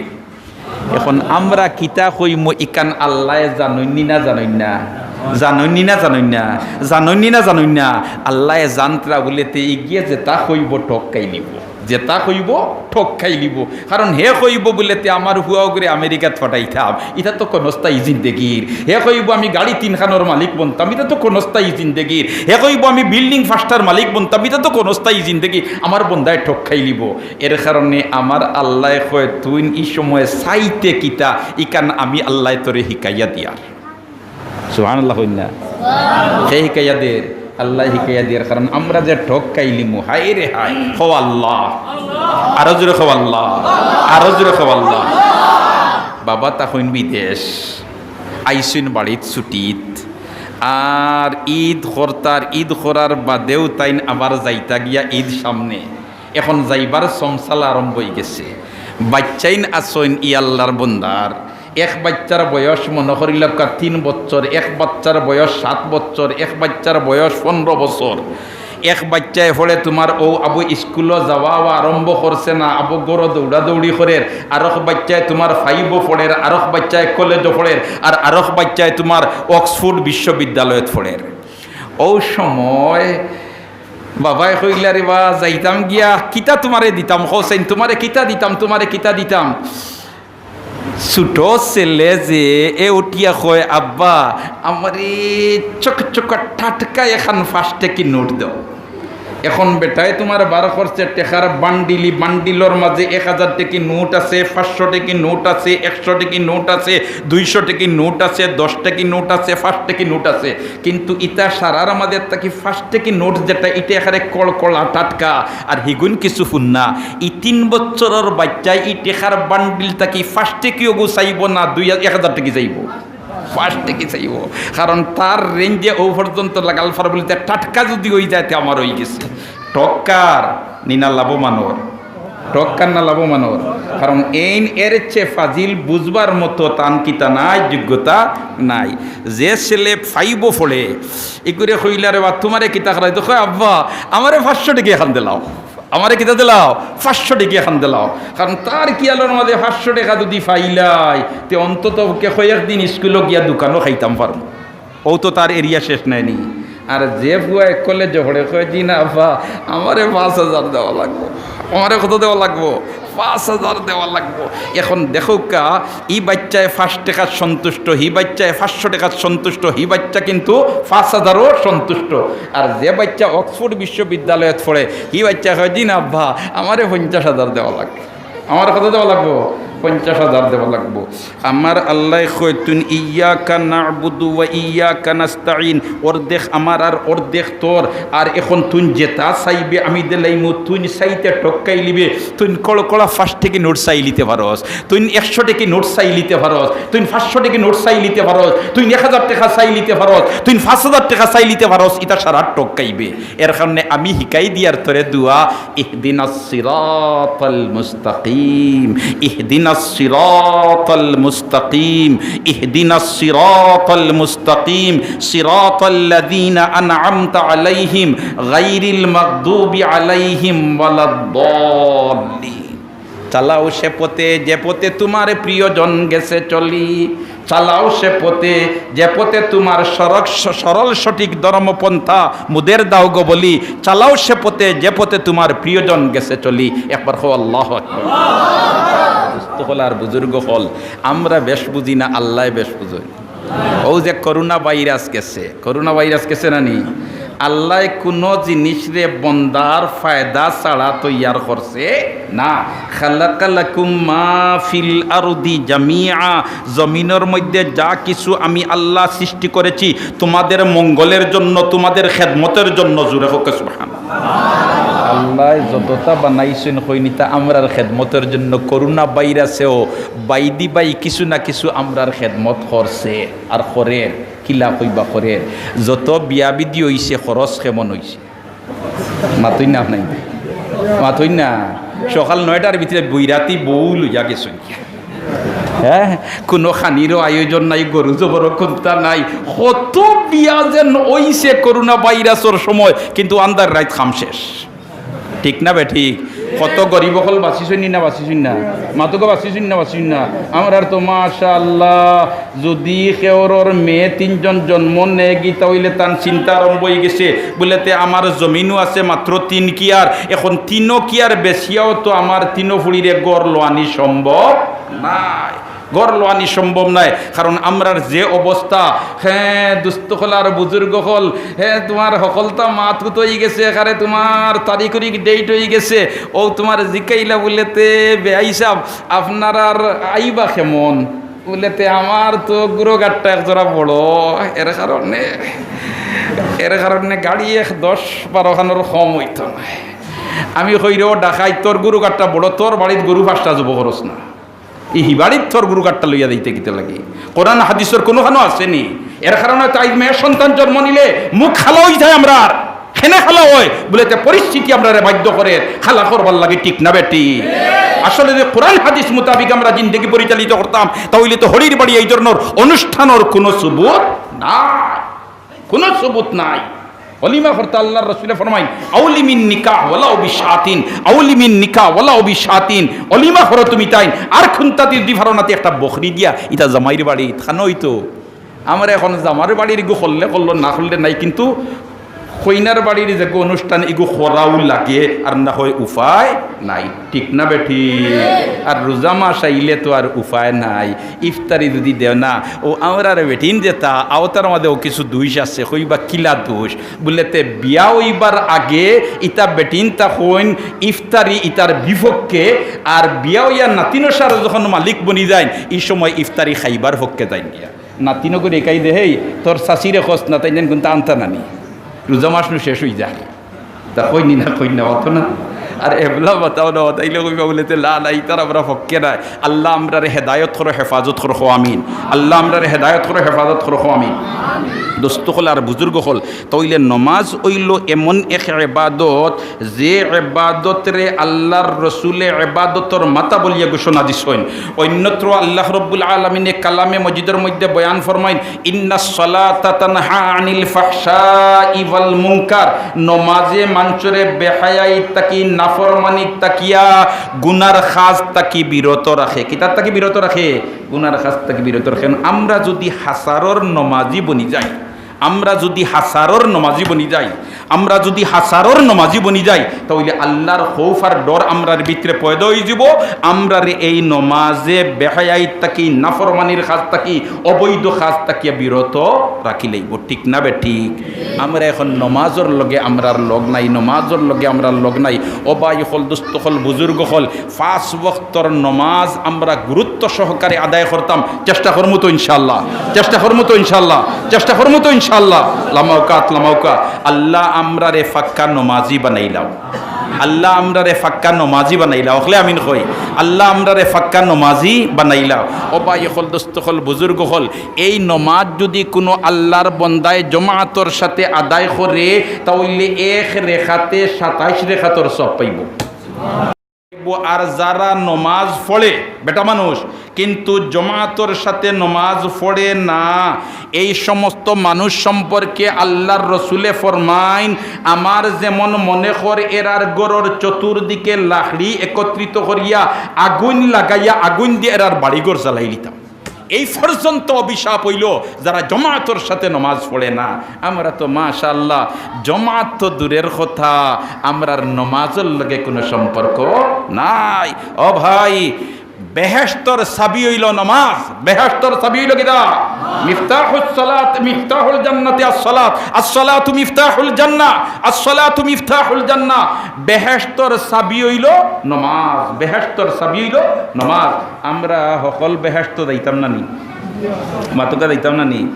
এখন আমরা কিতা কইমু ইখান আল্লায় জানইন নি না জানইন না? জানইন নি না, জানইন না, জানইন নি না, জানইন না। আল্লায় জানতরা বুলে তে ইগিয়ে যেতা কইবো ঠক খাইলিবো, যেতা কইবো ঠক খাইলিবো। কারণ হে কইবো বুলে তে আমার ফুয়া অগুরে আমেরিকাত ফাটাইতাম, ইতা তো ক্ষণস্থায়ী জিন্দেগির। হে কইবো আমি গাড়ি তিনখানর মালিক বনতাম, ইতা তো ক্ষণস্থায়ী জিন্দেগির। হে কইবো আমি বিল্ডিং পাঁচটার মালিক বনতাম, ইতা তো ক্ষণস্থায়ী জিন্দেগি। আমার বন্দায় ঠক খাইলিবো। এর কারণে আমার আল্লায় কয়, তুইন ই সময় চাইতে কিতা, ইখান আমি আল্লায় তোরে হিকাইয়া দিয়ার। সুবহানাল্লাহ কইন না? কে হিকাইয়া দের? আল্লায় হিকাইয়া দের। কারণ আমরা যে ঠক খাইলিমু, হায় রে হায়, কও আল্লাহ। আরো জোরে কও আল্লাহ, আরো জোরে কও আল্লাহ। বাবা তখন বিদেশ, আইছইন বাড়িত ছুটিত। আর ঈদ করতার, ঈদ করার বাদেউ তাইন আবার যাইতা গিয়া ঈদ সামনে। এখন যাইবার সমসালা আরম্ভ অইগেছে। বাইচ্চাইন আছইন ই আল্লার বন্দার, এক বাইচ্চার বয়স মনো করিলাউক্কা তিন বছর, এক বাইচ্চার বয়স সাত বছর, এক বাইচ্চার বয়স পনরো বছর। এক বাইচ্চায় পড়ে তুমার অউ আবু ইস্কুলো যাওয়া আরম্ভ করছে না, আবু ঘরো দৌড়াদৌড়ি করের, আরক বাইচ্চায় তুমার ফাইভো পড়ের, আরক বাইচ্চায় কলেজো পড়ের, আর আরক বাইচ্চায় তুমার অক্সফোর্ড বিশ্ববিদ্যালয়ত পড়ের। অউ সময় বাবায় কইলা, "রে বা, যাইতাম গিয়া, কিতা তুমারে দিতাম, কও চাইন, তুমারে কিতা দিতাম, তুমারে কিতা দিতাম?" ছোট ছেলে যে এ উঠিয়া কয়, "আব্বা, আমারে চকচকা টাটকা এখান পাঁচ টেকি নোট দেও।" এখন বেটায় তুমার বার করছে টেকার বান্ডিলি, বান্ডিলর মাঝে এক হাজার টেকি নোট আছে, পাঁচশো টেকি নোট আছে, একশো টেকি নোট আছে, দুইশো টেকি নোট আছে, দশ টেকি নোট আছে, পাঁচ টেকি নোট আছে। কিন্তু ইতা সারার মাঝে থাকি পাঁচ টেকি নোট যেটা, ইটা একেবারে কড়কড়া টাটকা, আর হিগুন কিছু ফুন্না। ই তিন বছরর বাইচ্চায় ই টেকার বান্ডিল থাকি পাঁচ টেকিও গু চাইবো না, দুই, এক হাজার টেকি চাইবো, পাঁচ টেকি চাইবো। কারণ তার রেঞ্জে অউ পর্যন্ত লাগাল পার বুলে, তে টাটকা যুদি অইযায়, তে আমার অইগেছে। ঠক কার? নি না লাভবানর? ঠক কার না লাভবানর? কারণ এইন এর চেয়ে ফাজিল বুঝবার মতো তান কিতা নাই, যোগ্যতা নাই। যে ছেলে ফাইভো পড়ে, ইগুরে কইলা, "রে বা, তুমারে কিতা করাই?" তো কয়, "আব্বা, আমারে পাঁচশো টেকি এখান দিলাও, আমারে কিতা দিলাও, পাঁচশো টেকি এখান দিলাও।" কারণ তার খিয়ালর মাঝে পাঁচশো টেকা যুদি পাইলাই, তে অন্তত পক্ষে কয়েকদিন ইস্কুলো গিয়া দোকানো খাইতাম পারমু। অউ তো তার এরিয়া শেষ নায়নি। আর যে ফুয়ায় কলেজো পড়ে কয়, "জি না আব্বা, আমারে পাঁচ হাজার দেওয়া লাগবো।" আমারে কত দেওয়া লাগবো? পাঁচ হাজার দেওয়া লাগবো। এখন দেখউক্কা, ই বাইচ্চায় পাঁচ টেকাত সন্তুষ্ট, হি বাইচ্চায় পাঁচশো টেকাত সন্তুষ্ট, হি বাইচ্চা কিন্তু পাঁচ হাজারও সন্তুষ্ট। আর যে বাইচ্চা অক্সফোর্ড বিশ্ববিদ্যালয়ত পড়ে, হি বাইচ্চা কয়, "জি না আব্বা, আমারে পঞ্চাশ হাজার দেওয়া লাগবো।" আমারে কত দেওয়া লাগবো? পঞ্চাশ হাজার দেওয়া লাগবো। আমার আল্লায় কয়, "তুইন ইয়াকা না'বুদু ওয়া ইয়াকা নাস্তা'ইন।" অর্ধেক আমার আর অর্ধেক তোর। আর এখন তুইন যেতা চাইবে আমি দিলাইমু, তুইন চাইতে ঠক খাইলিবে। তুইন কড়কড়া পাঁচ টেকি নোট চাইলিতে পারস, তুইন একশো টেকি নোট চাইলিতে পারস, তুইন পাঁচশো টেকি নোট চাইলিতে পারস, তুইন এক হাজার টেকা চাইলিতে পারস, তুইন পাঁচ হাজার টেকা চাইলিতে পারস, ইতা সারা ঠক খাইবে। এর কারণে আমি হিকাই দিয়ার তোরে দোয়া, اهدنا الصراط المستقيم، اهدنا الصراط المستقيم، اهدنا الصراط المستقيم، صراط الذين أنعمت عليهم، غير المغضوب عليهم ولا الضالين। চালাও সে পথে, যে পথে তোমার প্রিয়জন গেছে চলি। চালাও সে পথে, যে পথে তোমার সড়ক, স-, সরল সঠিক ধর্মপন্থা মোদের দাও গো বলি। চালাও সে পথে, যে পথে তোমার প্রিয়জন গেছে চলি। একবার কও, আল্লাহু আকবার। দোস্ত অকল আর বুজুর্গ অকল, আমরা বেশ বুঝি না, আল্লায় বেশ বুঝইন। অউ যে করোনা ভাইরাস গেছে, করোনা ভাইরাস গেছে না নি? আল্লায় কুনু জিনিসরে বন্দার ফায়দা ছাড়া তৈয়ার করছে না। খালাকা লাকুম মা ফিল আরদি জামিআ, জমিনর মধ্যে যা কিছু আমি আল্লাহ সৃষ্টি করেছি তোমাদের মঙ্গলের জন্য, তোমাদের খেদমতের জন্য। জোরে কও সুবহানাল্লাহ। আল্লায় যততা বানাইছইন কইন ইতা আমরার খেদমতের জন্য। করোনা ভাইরাসেও বাইদি বাই কিছু না কিছু আমরার খেদমত করছে আর করের, কিলা কইবা করের। যত বিয়া বিধি অইছে, খরচ কেমন অইছে? মাতইন না, নাই মাতইন না। সকাল নয়টার ভিতরে বৈরাতি বউ লইয়া গেছইন। হ্যাঁ, কুনু খানিরও আয়োজন নাই, গরু জবরও কুন্তা নাই। কত বিয়া যেন অইছে করোনা ভাইরাসর সময়, কিন্তু আন্দাইর রাইত কাম শেষ। ঠিক না বেঠিক? কত গরিব অকল বাঁচিছইন নি না বাঁচিছইন না? মাতুক্কা বাঁচিছইন না বাঁচিছইন না? আমরার তো মাশাআল্লাহ, যুদি কেউরর মেয়ে তিনজন জন্ম নেয় গি, তা অইলে তান চিন্তা আরম্ভ অইগেছে। বুলে, "তে আমার জমিনও আছে মাত্র তিন কিয়ার, এখন তিনো কিয়ার বেচিয়াও তো আমার তিনো ফুড়িরে ঘর লওয়ানি সম্ভব নায়।" ঘর লওয়ানি সম্ভব নায়, কারণ আমরার যে অবস্থা, হে দুস্ত অকল আর বুজুর্গ অকল, হে তুমার হকলতা মাত কুত অইগেছে, এখানে তুমার তারিখরিক date অইগেছে, অউ তুমার জিকাইলা বুলে, "তে বেয়াই সাব, আপনারার আইবা কেমন?" বুলে, "তে আমার তো গুরু গাট্টা এক জোড়া বড়, এর কারণে, এর কারণে গাড়ি এক দশ বারো খানর কম অইতো নায়।" আমি কই, "রে ও ডাকাইত, তোর গুরু গাট্টা বড়, তোর বাড়িত গরু পাঁচটা জবো করস না।" ই হিবাড়িত তোর গুরু গাট্টা লইয়া যাইতে কিতা লাগি? কোরআন হাদিসর কুনুখানো আছে নি? এর কারণে তো আইজ মেয়ে সন্তান জন্ম নিলে মুখ কালা অই যায় আমরার। কেনে কালা অয়? বুলে, "তে পরিস্থিতি আমরারে বাধ্য করের কালা করবার লাগি।" ঠিক না বেঠিক? আসলে যুদি কোরআন হাদিস মোতাবিক আমরা জিন্দেগি পরিচালিত করতাম, তা অইলে তো হরির বাড়ি এই ধরনর অনুষ্ঠানর কুনু সুবুত নাই। কুনু সুবুত নাই। অলিমা করতা আল্লার রসুলে ফরমাইন, "আউলিমিন নিকাহ ওয়ালাউ বিশাতিন, আউলিমিন নিকাহ ওয়ালাউ বিশাতিন।" অলিমা করো তুমি তাইন, আর কুন্তা দি দি পারো না তে একটা বকরি দিয়া, ইতা জামাইর বাড়িত খানো অইতো। আমরা এখন জামাইর বাড়ির ইগু করলে করলো, না করলে নাই, কিন্তু কইনার বাড়ির যেগু অনুষ্ঠান ইগু করাউ লাগে, আর না অয় উপায় নাই। ঠিক না বেঠিক? আর রোজা মাস আইলে তো আর উপায় নাই। ইফতারি যুদি দেও না, অউ আমরার বেটিন যেতা, অতার মাঝেও কিছু দুষ আছে, কইবা কিলা দুষ? বুলে, "তে বিয়া অইবার আগে ইতা বেটিনতা কইন ইফতারি ইতার বিপক্ষে, আর বিয়া অইয়া নাতিনশার যখন মালিক বনি যাইন, ই সময় ইফতারি খাইবার পক্ষে যাইন গিয়া।" নাতিনগরে কই দেহে, "তোর চাচিরে কস না, তাইন যেন কুন্তা আনতা নানি, রোজা মাস নু শেষ অই যায়।" তা কইন নি না, কইন না, অতো না? আর এবলা বাতাও না, তাইলে কইবা বুলে, "তে লা, লা, ইতার আমরা পক্ষে নায়।" আল্লাহ আমরারে হেদায়ত করো, হেফাজত করো, কও আমিন। আল্লাহ আমরারে হেদায়ত করো, হেফাজত করো, কও আমিন। দোস্ত অকল আর বুজুর্গ অকল, তা অইলে নমাজ অইলো এমন এক এবাদত, যে এবাদতরে আল্লার রসুলে এবাদতর মাতা বলিয়া ঘোষণা দিছইন। অন্যত্র আল্লাহ রব্বুল আলামিনে কালামে মজিদর মধ্যে বয়ান ফরমাইন, "ইন্নাস সালাতা তানহা আনিল ফাহশাই ওয়াল মুনকার।" নমাজে মানষরে বেহায়াই থাকি, নাফরমানি থাকিয়া, গুনার কাজ থাকি বিরত রাখে। কিতার থাকি বিরত রাখে? গুনার কাজ থাকি বিরত রাখে। আমরা যুদি হাছারর নমাজি বনি যাই, আমরা যুদি হাছারর নমাজি বনি যাই, আমরা যুদি হাছারর নমাজি বনি যাই, তা অইলে আল্লার খৌফ আর ডর আমরার ভিতরে পয়দা অইযিবো। আমরারে এই নমাজে বেহায়াই থাকি, নাফরমানির কাজ থাকি, অবৈধ কাজ থাকিয়া বিরত রাখিলাইবো। ঠিক না বেঠিক? আমরা এখন নমাজর লগে আমরার লগ নাই, নমাজর লগে আমরার লগ নাই। ও ভাই অকল, দোস্ত অকল, বুজুর্গ অকল, পাঁচ ওয়াক্তর নমাজ আমরা গুরুত্ব সহকারে আদায় করতাম। চেষ্টা করমু তো ইনশাআল্লাহ, চেষ্টা করমু তো ইনশাআল্লাহ, চেষ্টা করমু তো ইনশাআল্লাহ। লামাউকাত, লামাউকা। আল্লাহ আমরারে পাক্কা নমাজি বানাইলাও। আল্লাহ আমরারে পাক্কা নমাজি বানাইলাও। অকলে আমিন কই। আল্লাহ আমরারে পাক্কা নমাজি বানাইলাও। ও ভাই অকল, দোস্ত অকল, বুজুর্গ অকল, এই নমাজ যুদি কুনু আল্লার বন্দায় জমাতর সাথে আদায় করে, তা অইলে এক রেখাতে সাতাইশ রেখাতর সওয়াব পাইবো। আর যারা নমাজ পড়ে, বেটা মানুষ, কিন্তু জমাতর সাথে নমাজ পড়ে না, এই সমস্ত মানুষ সম্পর্কে আল্লার রসুলে ফরমাইন, "আমার যেমন মনে কর এরার ঘরর চতুর্দিকে লাকড়ি একত্রিত করিয়া আগুইন লাগাইয়া আগুইন দিয়া এরার বাড়িঘর জ্বালাইলিতাম।" এই পর্যন্ত অভিশাপ অইলো যারা জমাতর সাথে নমাজ পড়ে না। আমরা তো মাশাআল্লাহ, জমাত তো দূরের কথা, আমরার নমাজর লগে কুনু সম্পর্ক নাই। ও ভাই, বেহেশতর চাবি অইলো নমাজ। বেহেশতর চাবি অইলো কিতা? মিফতাহুস সালাত, মিফতাহুল জান্নাতি আস সালাত, আস সালাতু মিফতাহুল জান্নাহ, আস সালাতু মিফতাহুল জান্নাহ। বেহেশতর চাবি অইলো নমাজ, বেহেশতর চাবি অইলো নমাজ। আমরা হকল বেহেশত যাইতাম না নি? মাতুক্কা যাইতাম না নি?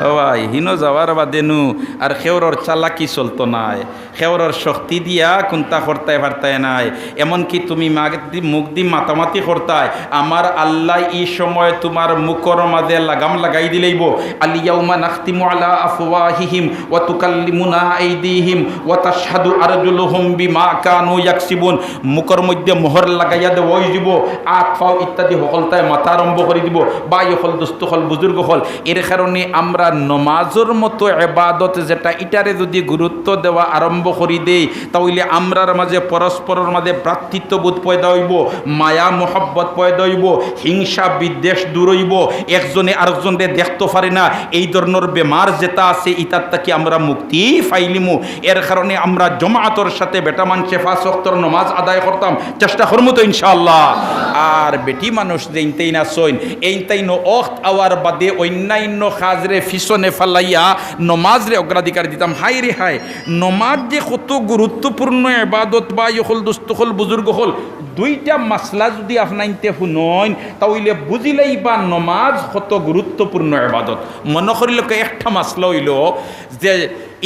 ও ভাই, হিনো যাওয়ার বাদে নু আর কেউরর চালাকি চলতো নায়, কেউরর শক্তি দিয়া কুন্তা করতায় পারতায় নায়। এমনকি তুমি মাগ দি-, মুখ দি মাতামাতি করতায়, আমার আল্লায় ই সময় তুমার মুখর মাঝে লাগাম লাগাই দিলাইবো। আল ইয়াউমা নাখতিমু আলা আফওয়াহিহিম ওয়া তুকাল্লিমুনা আইদিহিম ওয়া তাশহাদু আরজুলুহুম বিমা কানু ইয়াকসিবুন। মুখর মধ্যে মোহর লাগাইয়া দেওয়া অইযিবো, আত পাও ইত্যাদি হকলতায় মাতা আরম্ভ করি দিবো। ভাই অকল, দোস্ত অকল, বুজুর্গ অকল, এর কারণে আমরা আর নমাজর মতো এবাদত যেটা, ইটারে যুদি গুরুত্ব দেওয়া আরম্ভ করি দেই, তা অইলে আমরার মাঝে পরস্পরর মাঝে ভ্রাতৃত্ববোধ পয়দা অইবো, মায়া মহব্বত পয়দা অইবো, হিংসা বিদ্বেষ দূর অইবো, একজনে আরেকজনরে দেখতো পারে না, এই ধরনর বেমার যেটা আছে, ইতার থাকি আমরা মুক্তি পাইলিমু। এর কারণে আমরা জমাতর সাথে বেটা মানষে পাঁচ ওয়াক্তর নমাজ আদায় করতাম, চেষ্টা করমু তো ইনশাআল্লাহ। আর বেটি মানুষ যেইনতেইন আছইন, এইনতেইন অক্ত আওয়ার বাদে অইন্যান্য কাজরে পিছনে ফালাইয়া নমাজরে অগ্রাধিকার দিতাম। হায় রে হায়, নমাজ যে কত গুরুত্বপূর্ণ এবাদত, ভাই অকল, দোস্ত অকল, বুজুর্গ অকল, দুইটা মাসলা যুদি আপনাইনতে হুনইন, তা অইলে বুজিলাইবা নমাজ কত গুরুত্বপূর্ণ এবাদত। মনো করিলাউক্কা, একটা মাসলা অইলো যে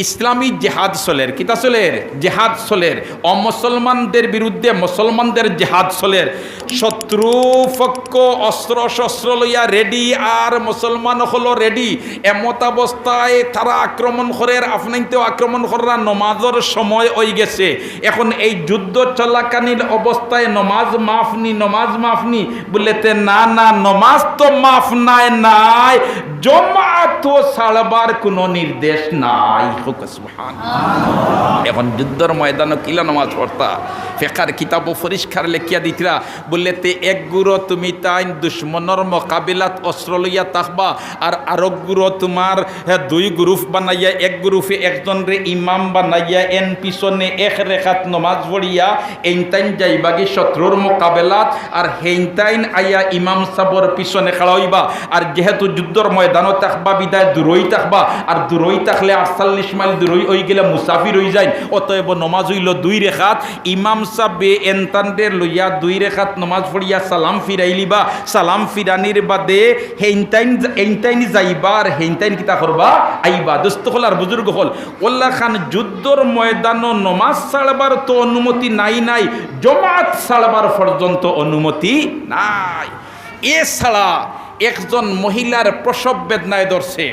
ইসলামী জেহাদ চলের। কিতা চলের? জেহাদ চলের। অমুসলমানদের বিরুদ্ধে মুসলমানদের জেহাদ চলের। শত্রু পক্ষ অস্ত্র শস্ত্র লইয়া ready, আর মুসলমান অকলও ready। এমতাবস্থায় তারা আক্রমণ করের, আপনাইনতেও আক্রমণ কররা, নমাজর সময় অইগেছে। এখন এই যুদ্ধ চলাকালীন অবস্থায় নমাজ মাফ নি, নমাজ মাফ নি? বুলে তে না, না, নমাজ তো মাফ নায়, নায়, জমাতও ছাড়বার কুনু নির্দেশ নাই। কউক্কা সুবহানাল্লাহ। এখন যুদ্ধর ময়দানো কিলা নমাজ পড়তা? ফেকার কিতাবো পরিষ্কার লেখিয়া দিতরা, বুলে তে এক গুরু তুমিতাইন দুশমনর মোকাবিলাত অস্ত্র লইয়া থাকবা, আর আরক গুরু তুমার, হে, দুই group বানাইয়া, এক groupএ একজনরে ইমাম বানাইয়া, এন পিছনে এক রেখাত নমাজ পড়িয়া এইনতাইন যাইবাগি শত্রুর মোকাবেলাত, আর হেইনতাইন আইয়া ইমাম সাবর পিছনে খাড়া অইবা। আর যেহেতু যুদ্ধর ময়দানো থাকবা বিদায় দূরই থাকবা, আর দূরই থাকলে আটচল্লিশ মাইল দূরই অইগেলে মুসাফির অইযাইন, অতএব নমাজ অইলো দুই রেখাত। ইমাম সাবে এনতানরে লইয়া দুই রেখাত নমাজ পড়িয়া সালাম ফিরাইলিবা, সালাম ফিরানির বাদে হেইনতাইন, এইনতাইন যাইবা আর হেইনতাইন কিতা করবা? আইবা। দোস্ত অকল আর বুজুর্গ অকল, অউলাখান যুদ্ধর ময়দানো নমাজ ছাড়বার তো অনুমতি নাই, নাই, জমাত ছাড়বার পর্যন্ত অনুমতি নাই। এছাড়া একজন মহিলার প্রসব বেদনায় ধরছে,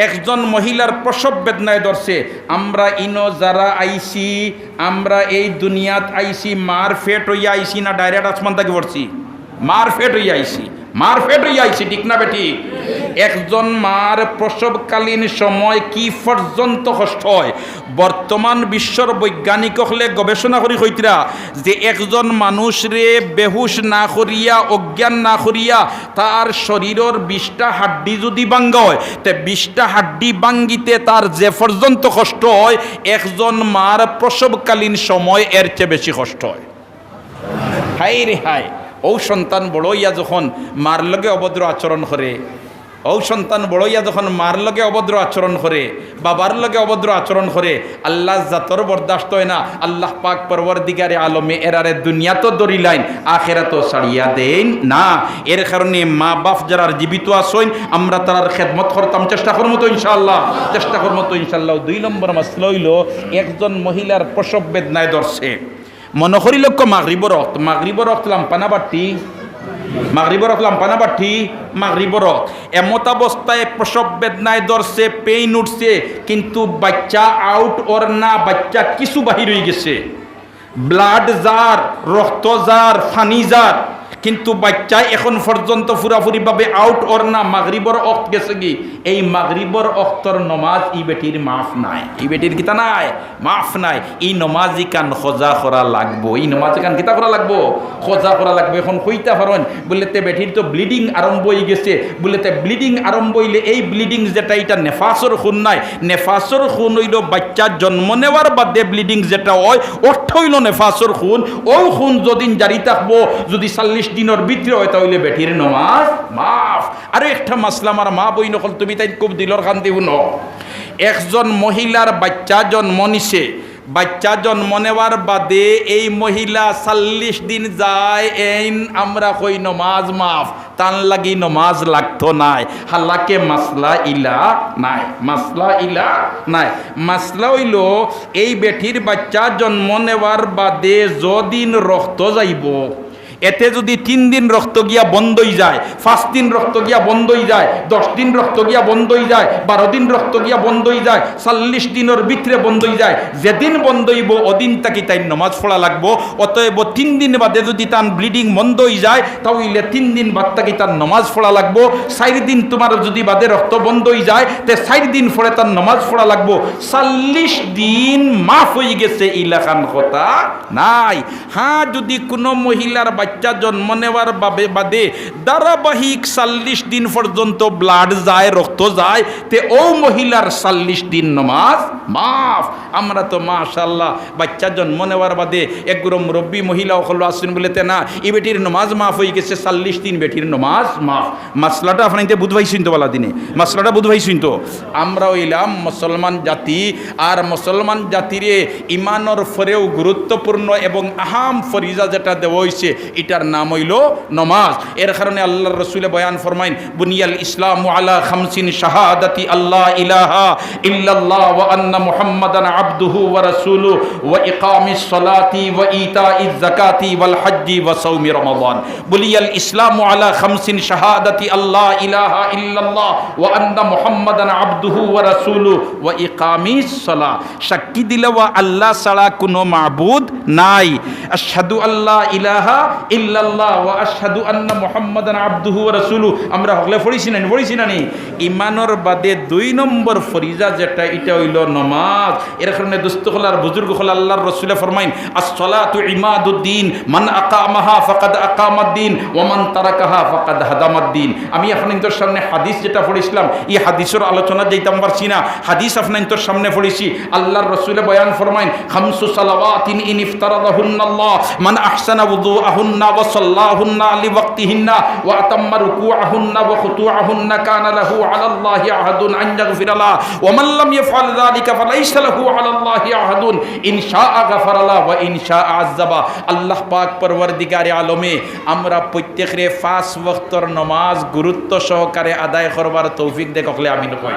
একজন মহিলার প্রসব বেদনায় ধরছে। আমরা ইনো যারা আইছি, আমরা এই দুনিয়াত আইছি, মার পেট অইয়া আইছি না direct আসমান থাকি পড়ছি? মার পেট অইয়া আইছি, মার পেট অইয়া আইছি, ঠিক না বেঠিক? একজন মার প্রসবকালীন সময় কি পর্যন্ত কষ্ট হয়, বর্তমান বিশ্বর বৈজ্ঞানিক অকলে গবেষণা করি কইতরা যে একজন মানুষরে বেহুশ না করিয়া, অজ্ঞান না করিয়া, তার শরীরর বিশটা হাড্ডি যুদি ভাঙ্গা হয়, তে বিশটা হাড্ডি ভাঙ্গিতে তার যে পর্যন্ত কষ্ট হয়, একজন মার প্রসবকালীন সময় এর চেয়ে বেশি কষ্ট হয়। হায় রে হায়, অউ সন্তান বড় অইয়া যখন মার লগে অভদ্র আচরণ করে, অউ সন্তান বড় অইয়া যখন মার লগে অভদ্র আচরণ করে, বাবার লগে অভদ্র আচরণ করে, আল্লার জাতর বরদাস্ত অয় না। আল্লাহ পাক পরওয়ারদিগারে আলমে এরারে দুনিয়াতো ধরিলাইন, আখেরাতো ছাড়িয়া দেইন না। এর কারণে মা বাপ যারার জীবিত আছইন, আমরা তারার খেদমত করতাম, চেষ্টা করমু তো ইনশাআল্লাহ, চেষ্টা করমু তো ইনশাআল্লাহ। দুই নম্বর মাসলা অইলো, একজন মহিলার প্রসব বেদনায় ধরছে, মনো করিলাউক্কা মাগরিবর অক্ত, মাগরিবর অক্ত লাম্বা না বাট্টি? মাগরিবর অক্ত লাম্বা না বাট্টি? মাগরিবর অক্ত। এমতাবস্থায় প্রসব বেদনায় ধরছে, pain উঠছে, কিন্তু বাইচ্চা out অর না, বাইচ্চা কিছু বাহির অইগেছে। Blood যার, রক্ত যার, পানি যার, কিন্তু বাইচ্চা এখন পর্যন্ত পুরাপুরিভাবে out অর না, মাগরিবর অক্ত গেছেগি। এই মাগরিবর অক্তর নমাজ ই বেটির মাফ নাই। ই বেটির কিতা নাই? মাফ নাই। ই নমাজ ইখান কজা করা লাগবো। ই নমাজ ইখান কিতা করা লাগবো? কজা করা লাগবো। এখন কইতা পারইন, বুলে তে বেটির তো bleeding আরম্ভ অইগেছে। বুলে তে bleeding আরম্ভ অইলে এই bleeding যেটা, ইটা নেফাসর খুন নায়। নেফাসর খুন অইলো বাইচ্চা জন্ম নেওয়ার বাদে bleeding যেটা অয়, অটা অইলো নেফাসর খুন। অউ খুন যদিন জারি থাকবো, যুদি চল্লিশ দিনর ভিতরে অয়, তা অইলে বেটির নমাজ মাফ। আরো একটা মাসলা, আমার মা বইন অকল, তুমিতাইন খুব দিলর কান্দি হুনো। একজন মহিলার বাইচ্চা জন্ম নিছে, বাইচ্চা জন্ম নেওয়ার বাদে এই মহিলা চল্লিশ দিন যায়, এইন আমরা কই নমাজ মাফ, তান লাগি নমাজ লাগতো নায়। হালাকে মাসলা ইলা নায়, মাসলা ইলা নায়। মাসলা অইলো, এই বেটির বাইচ্চা জন্ম নেওয়ার বাদে যদিন রক্ত যাইবো, এতে যুদি তিন দিন রক্ত গিয়া বন্ধ অইযায়, পাঁচ দিন রক্ত গিয়া বন্ধ অইযায়, দশ দিন রক্ত গিয়া বন্ধ অইযায়, বারো দিন রক্ত গিয়া বন্ধ অইযায়, চল্লিশ দিনর ভিতরে বন্ধ অইযায়, যেদিন বন্ধ অইবো অদিন থাকি তাইন নমাজ পড়া লাগবো। অতএব তিন দিন বাদে যুদি তান ব্লিডিং বন্ধ অইযায়, তা অইলে তিন দিন বাদ থাকি তান নমাজ পড়া লাগবো। চাইর দিন তুমার যুদি বাদে রক্ত বন্ধ অইযায়, তে চাইর দিন পরে তান নমাজ পড়া লাগবো। চল্লিশ দিন মাফ অইগেছে, ইলাখান কথা নাই। হ্যাঁ, যুদি কুনু মহিলার বাইচ্চা জন্ম নেওয়ার বাবে বাদে ধারাবাহিক চল্লিশ দিন পর্যন্ত ব্লাড যায়, রক্ত যায়, তে অউ মহিলার চল্লিশ দিন নমাজ মাফ। আমরা তো মাশাআল্লাহ বাইচ্চা জন্ম নেওয়ার বাদে একগুলো মুরব্বী মহিলা অকল আছইন বুলে তে না, ই বেটির নমাজ মাফ অইগেছে, চল্লিশ দিন বেটির নমাজ মাফ। মাসলাটা আপনাইন্তে বুঝ পাইছইন তো বালা দিনে? মাসলাটা বুঝ পাইছইন তো? আমরা অইলাম মুসলমান জাতি, আর মুসলমান জাতিরে ইমানর পরেও গুরুত্বপূর্ণ এবং আহাম ফরিজা যেটা দেওয়া অইছে, ইটার নাম অইলো নমাজ। এর কারণে আল্লার রসুলে বয়ান ফরমাইন, "বুনিয়াল ইসলামু আলা খামসিন, শাহাদাতি আল্লা ইলাহা ইল্লাল্লাহ ওয়া আন্না মুহাম্মাদান আবদুহু ওয়া রাসূলুহু ওয়া ইকামিস সালাতি ওয়া ইতাইজ যাকাতি ওয়াল হাজ্জি ওয়া সাওমি রমাদান।" বুনিয়াল ইসলামু আলা খামসিন, শাহাদাতি আল্লা ইলাহা ইল্লাল্লাহ ওয়া আন্না মুহাম্মাদান আবদুহু ওয়া রাসূলুহু ওয়া ইকামিস সালাহ। সাক্ষী দিলাম আল্লা ছাড়া কুনু মাবুদ নাই। আশহাদু আল্লা ইলাহা ইল্লাল্লাহ ওয়া আশহাদু আন্না মুহাম্মাদান আবদুহু ওয়া রাসূলুহু। আমরা হকলে পড়ছি না নি? পড়ছি না নি? ইমানর বাদে দুই নম্বর ফরিজা যেটা, ইটা অইলো নমাজ। এর কারণে দোস্ত অকল আর বুজুর্গ অকল, আল্লার রসুলে ফরমাইন, "আসসালাতু ইমাদুদ্দিন, মান আকামাহা ফাকাদ আকামাদ্দিন, ওয়া মান তারাকাহা ফাকাদ হাদামাদ্দিন।" আমি আপনাইন্তর সামনে হাদিস যেটা পড়ছিলাম, ই হাদিসর আলোচনা যাইতাম পারছি না, হাদিস আপনাইন্তর সামনে পড়ছি। আল্লার রসুলে বয়ান ফরমাইন, "খামসু সালাওয়াতিন ইন ইফতারাদাহুন্নাল্লাহ, মান আহসানা উযুআহুন্না ওয়া সাল্লাহুন্না লিওয়াক্তিহিন্না ওয়া আতাম্মা রুকুআহুন্না ওয়া খুতুআহুন্না কানা লাহু আলাল্লাহি আহাদুন আন ইয়াগফিরা লাহু, ওয়া মান লাম ইয়াফআল যালিকা ফালাইসা লাহু আলাল্লাহি আহাদুন, ইন শাআ গাফারা লাহু ওয়া ইন শাআ আযাবা।" আল্লাহ পাক পরওয়ারদিগারে আলমে আমরা প্রত্যেকরে পাঁচ ওয়াক্তর নমাজ গুরুত্ব সহকারে আদায় করবার তৌফিক দেউক, হকলে আমিন কই।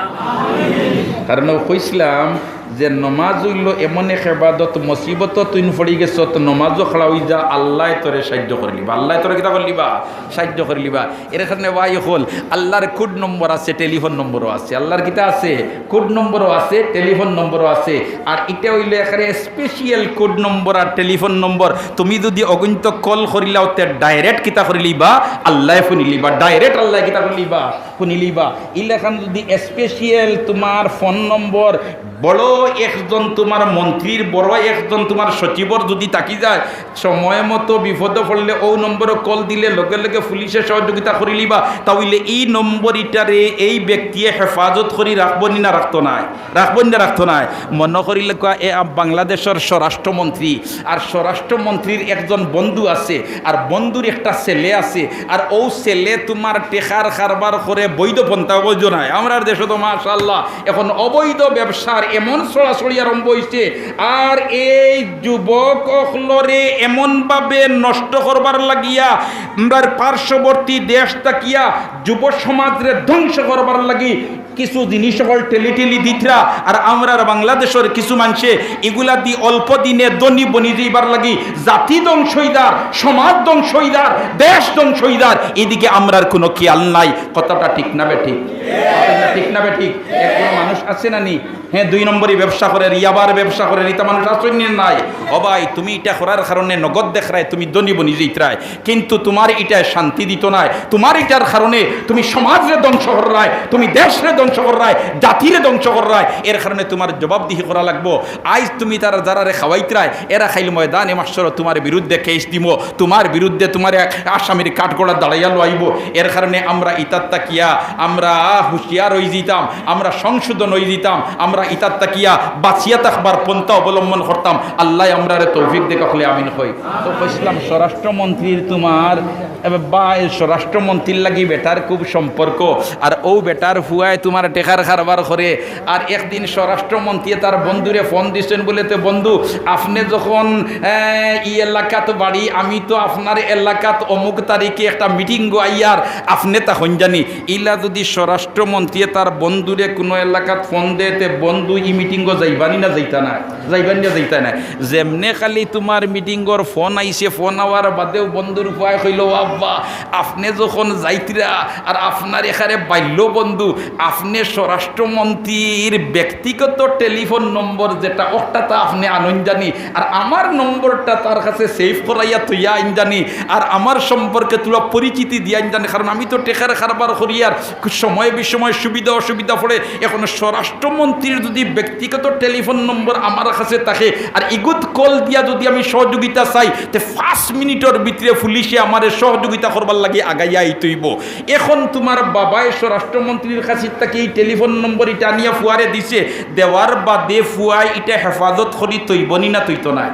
কারণ অউ কইছলাম যে নমাজ অইলো এমন এক এবাদত, মুসিবতো তুইন পড়ি গেছত, নমাজো খাড়া অইযা, আল্লায় তোরে সাইয্য করিলিবা, আল্লায় তোরে কিতা করিলিবা? সাইয্য করিলিবা। এর কারণে ভাই অকল, আল্লার কোড নম্বর আছে, টেলিফোন নম্বরও আছে। আল্লার কিতা আছে? কোড নম্বরও আছে, টেলিফোন নম্বরও আছে। আর ইটা অইলো একেবারে স্পেশাল কোড নম্বর আর টেলিফোন নম্বর। তুমি যুদি অগুইন্তে কল করিলাও, তে ডাইরেক্ট কিতা করিলিবা? আল্লায় হুনিলিবা, ডাইরেক্ট আল্লায় কিতা করিলিবা? হুনিলিবা। ইলাখান যুদি স্পেশাল তুমার ফোন নম্বর বড় একজন তুমার মন্ত্রীর, বড় একজন তুমার সচিবর যুদি থাকি যায়, সময় মতো বিপদো পড়লে অউ নম্বরো কল দিলে লগে লগে পুলিশে সহযোগিতা করিলিবা, তা অইলে ই নম্বর ইটারে এই ব্যক্তিয়ে হেফাজত করি রাখবো নি না রাখতো নায়? রাখবো নি না রাখতো নায়? মনো করিলে কওয়া, এ আ-, বাংলাদেশর স্বরাষ্ট্রমন্ত্রী, আর স্বরাষ্ট্রমন্ত্রীর একজন বন্ধু আছে, আর বন্ধুর একটা ছেলে আছে, আর অউ ছেলে তুমার টেকার কারবার করে বৈধ পন্থা, বুঝো নাই? আমরার দেশো তো মাশাআল্লাহ এখন অবৈধ ব্যবসার এমন ছড়াছড়ি আরম্ভ অইছে, আর এই যুবক অকলরে এমনভাবে নষ্ট করবার লাগিয়া, আমরার পার্শ্ববর্তী দেশ থাকিয়া যুব সমাজরে ধ্বংস করবার লাগি কিছু জিনিস অকল ঠেলি ঠেলি দিতরা, আর আমরার বাংলাদেশর কিছু মানষে ইগুলা দি অল্প দিনে ধনী বনি যাইবার লাগি জাতি ধ্বংস অইযার, সমাজ ধ্বংস অইযার, দেশ ধ্বংস অইযার, ইদিকে আমরার কুনু খিয়াল নাই। কথাটা ঠিক না বেঠিক? কথাটা ঠিক না বেঠিক? একজন মানুষ আছে না নি? হ্যাঁ, দুই নম্বরি ব্যবসা করের, ইয়াবার ব্যবসা করের, ইতা মানুষ আছইন নি নাই? ও ভাই, তুমি ইটা করার কারণে নগদ দেখরায় তুমি ধনী বনি যাইতরায়, কিন্তু তুমার ইটায় শান্তি দিতো নায়। তুমার ইটার কারণে তুমি সমাজরে ধ্বংস কররায়, তুমি দেশরে ধ্বংস কররায়, জাতিরে ধ্বংস কররায়। এর কারণে তুমার জবাবদিহি করা লাগবো। আইজ তুমি তারা যারারে খাওয়াইতরায়, এরা কাইল ময়দানে মাহশরো তুমার বিরুদ্ধে কেস দিমো, তুমার বিরুদ্ধে তুমারে আসামির কাঠগড়াত দাঁড়াইয়া লওয়াইবো। এর কারণে আমরা ইতার থাকিয়া আমরা হুঁশিয়ার অইযিতাম, আমরা সংশোধন অইযিতাম, আমরা ইতার থাকিয়া বাঁচিয়া থাকবার পন্থা অবলম্বন করতাম। আল্লায় আমরারে তৌফিক দেউক, হকলে আমিন কই। তো কইছলাম, স্বরাষ্ট্রমন্ত্রীর তুমার, এ, বা, এ, স্বরাষ্ট্রমন্ত্রীর লাগি বেটার খুব সম্পর্ক, আর অউ বেটার ফুয়ায় তুমার আর টেকার কারবার করে। আর একদিন স্বরাষ্ট্রমন্ত্রীয়ে তার বন্ধুরে ফোন দিছইন, বলে, "তে বন্ধু, আপনে যখন, এ, ই এলাকাত বাড়ি, আমি তো আপনার এলাকাত অমুক তারিখে একটা মিটিংও আইয়ার, আপনে থাকইন জানি।" ইলা যুদি স্বরাষ্ট্রমন্ত্রীয়ে তার বন্ধুরে কুনু এলাকাত ফোন দেয়, তে বন্ধু ই মিটিংও যাইবানি না যাইতা নায়? যাইবানি না যাইতা নায়? যেমনে খালি তুমার মিটিংর ফোন আইছে, ফোন আওয়ার বাদেউ বন্ধুর ফুয়ায় কইলো, "ও আব্বা, আপনে যখন যাইতরা আর আপনার এখানে বাল্য বন্ধু, আপনে স্বরাষ্ট্রমন্ত্রীর ব্যক্তিগত টেলিফোন নম্বর যেটা, অটা তা আপনে আনইন জানি, আর আমার নম্বরটা তার কাছে সেভ করাইয়া থইয়া আইন জানি, আর আমার সম্পর্কে থুড়া পরিচিতি দিয়া আইন জানি, কারণ আমি তো টেকার কারবার করি, আর সময় বিসময় সুবিধা অসুবিধা পড়ে। এখন স্বরাষ্ট্রমন্ত্রীর যুদি ব্যক্তিগত টেলিফোন নম্বর আমার কাছে থাকে, আর ইগুত কল দিয়া যুদি আমি সহযোগিতা চাই, তে পাঁচ মিনিটর ভিতরে পুলিশে আমারে সহযোগিতা করবার লাগি আগাইয়া আইতইবো।" এখন তুমার বাবায় স্বরাষ্ট্রমন্ত্রীর কাছে থাকি ই টেলিফোন নম্বর ইটা আনিয়া ফুয়ারে দিছে, দেওয়ার বাদে ফুয়ায় ইটা হেফাজত করি থইবনি না থইতো নায়?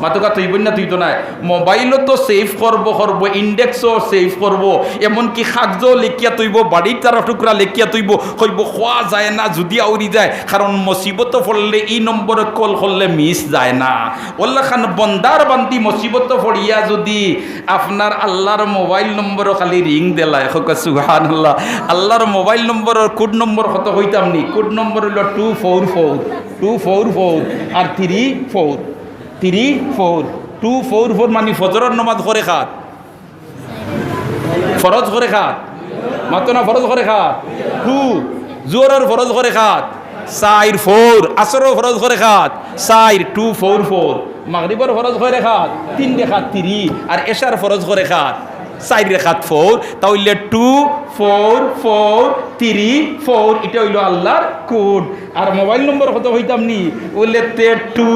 মাতকা থইবনি না থইতো নায়? মোবাইলও তো সেভ করবো, করবো, ইন্ডেক্সও সেভ করবো, এমনকি কাগজও লেখিয়া থইবো, বাড়ির তারা টুকরা লেখিয়া থইবো, কইবো, "খোয়া যায় না, যুদি আউরি যায়।" কারণ মুসিবত পড়লে ই নম্বরে কল করলে মিস যায় না। অলাখান বন্দার বান্দি মুসিবত পড়িয়া যুদি আপনার আল্লার মোবাইল নম্বরও খালি রিং দিলায়, কউক্কা সুবহানাল্লাহ। আল্লার মোবাইল নম্বরর কোড নম্বর কত কইতাম নি? কোড নম্বর অইলো two four four, two four four আর three four, three four. Two four four মানি ফজরর নমাজ কয় রেকাত? ফরজ কয় রেকাত? মাতো না, ফরজ কয় রেকাত? টু। জোহরর ফরজ কয় রেকাত? চাইর, ফোর। আসরর ফরজ কয় রেকাত? চাইর, টু ফোর ফোর। মাগরিবর ফরজ কয় রেকাত? তিন রেকাত, থ্রি। আর এশার ফরজ কয় রেকাত? চাইর রেকাত, ফোর। তা অইলে two four four three four, ইটা অইলো আল্লার কোড। আর মোবাইল নম্বর কত কইতাম নি? অইলে তে টু,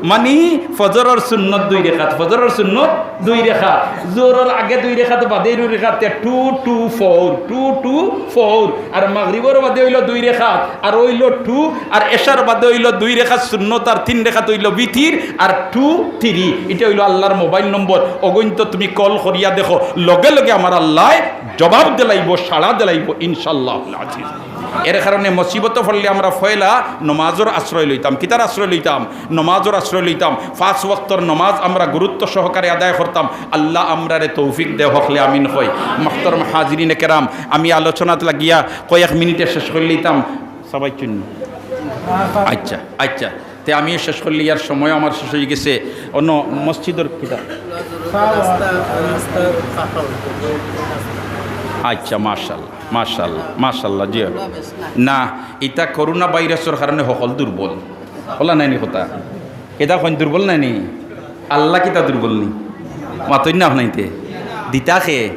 মানি ফজরর সুন্নত দুই রেকাত, ফজরর সুন্নত দুই রেকাত, জোহরর আগে দুই রেকাত, বাদে দুই রেকাত, তে two two four, two two four. আর মাগরিবর বাদে অইলো দুই রেকাত, আর অইলো টু, আর এশার বাদে অইলো দুই রেকাত সুন্নত, আর তিন রেকাত অইলো বিতির, আর টু থ্রি। ইটা অইলো আল্লার মোবাইল নম্বর। অগুইনতো তুমি কল করিয়া দেখো, লগে লগে আমার আল্লায় জবাব দিলাইবো, সাড়া দিলাইবো, ইনশাআল্লাহুল আজিজ। এর কারণে মুসিবত পড়লে আমরা পয়লা নমাজর আশ্রয় লইতাম। কিতার আশ্রয় লইতাম? নমাজর আশ্রয় লইতাম। পাঁচ ওয়াক্তর নমাজ আমরা গুরুত্ব সহকারে আদায় করতাম। আল্লাহ আমরারে তৌফিক দেও, হকলে আমিন কই। মুহতারাম হাজিরিনে কেরাম, আমি আলোচনাত লাগিয়া কয়েক মিনিটে শেষ করি লইতাম। সবাই চুন। আচ্ছা, আচ্ছা। তে আমিও শেষ করি লইয়ার, সময় আমার শেষ অই গেছে। অন্য মসজিদর কিতা? আচ্ছা, মাশাআল্লাহ, মাশাআল্লাহ, মাশাআল্লাহ, জি। না, ইতা করোনা ভাইরাসর কারণে হকল দুর্বল। অলা নায়নি কথা? ইতা কইন দুর্বল নায়নি? আল্লাহ কিতা দুর্বল নি? মাতইন না আপনাইন্তে। দিতা কে?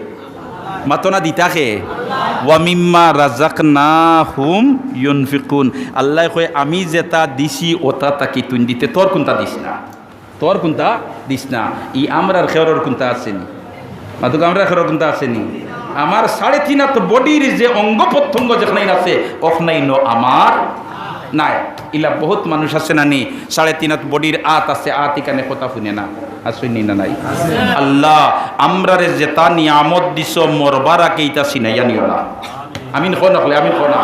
মাতো না, দিতা কে? "ওয়া মিম্মা রাযাকনাহুম ইউনফিকুন।" আল্লায় কয়, "আমি যেতা দিছি, অতা থাকি তুইন দিতে, তোর কুনতা দিস না, তোর কুনতা দিস না।" ই আমরার খেয়রর কুনতা আছে নি? মাতউক্কা, আমরার খেয়রর কুনতা আছে নি? আমার সাড়ে তিন আত বডির যে অঙ্গ প্রত্যঙ্গ যেখানে আছে, অখানইনও আমার নাই। ইলা বহুত মানুষ আছে না নি, সাড়ে তিন আত বডির আত আছে, আত ইখানে কথা হুনে না, আছইন নি না নাই? আল্লাহ আমরারে যেতা নিয়ামত দিছো, মরবার আগে ইতা ছিনাইয়া নিও না। আমিন কও না, কও, আমিন কও না।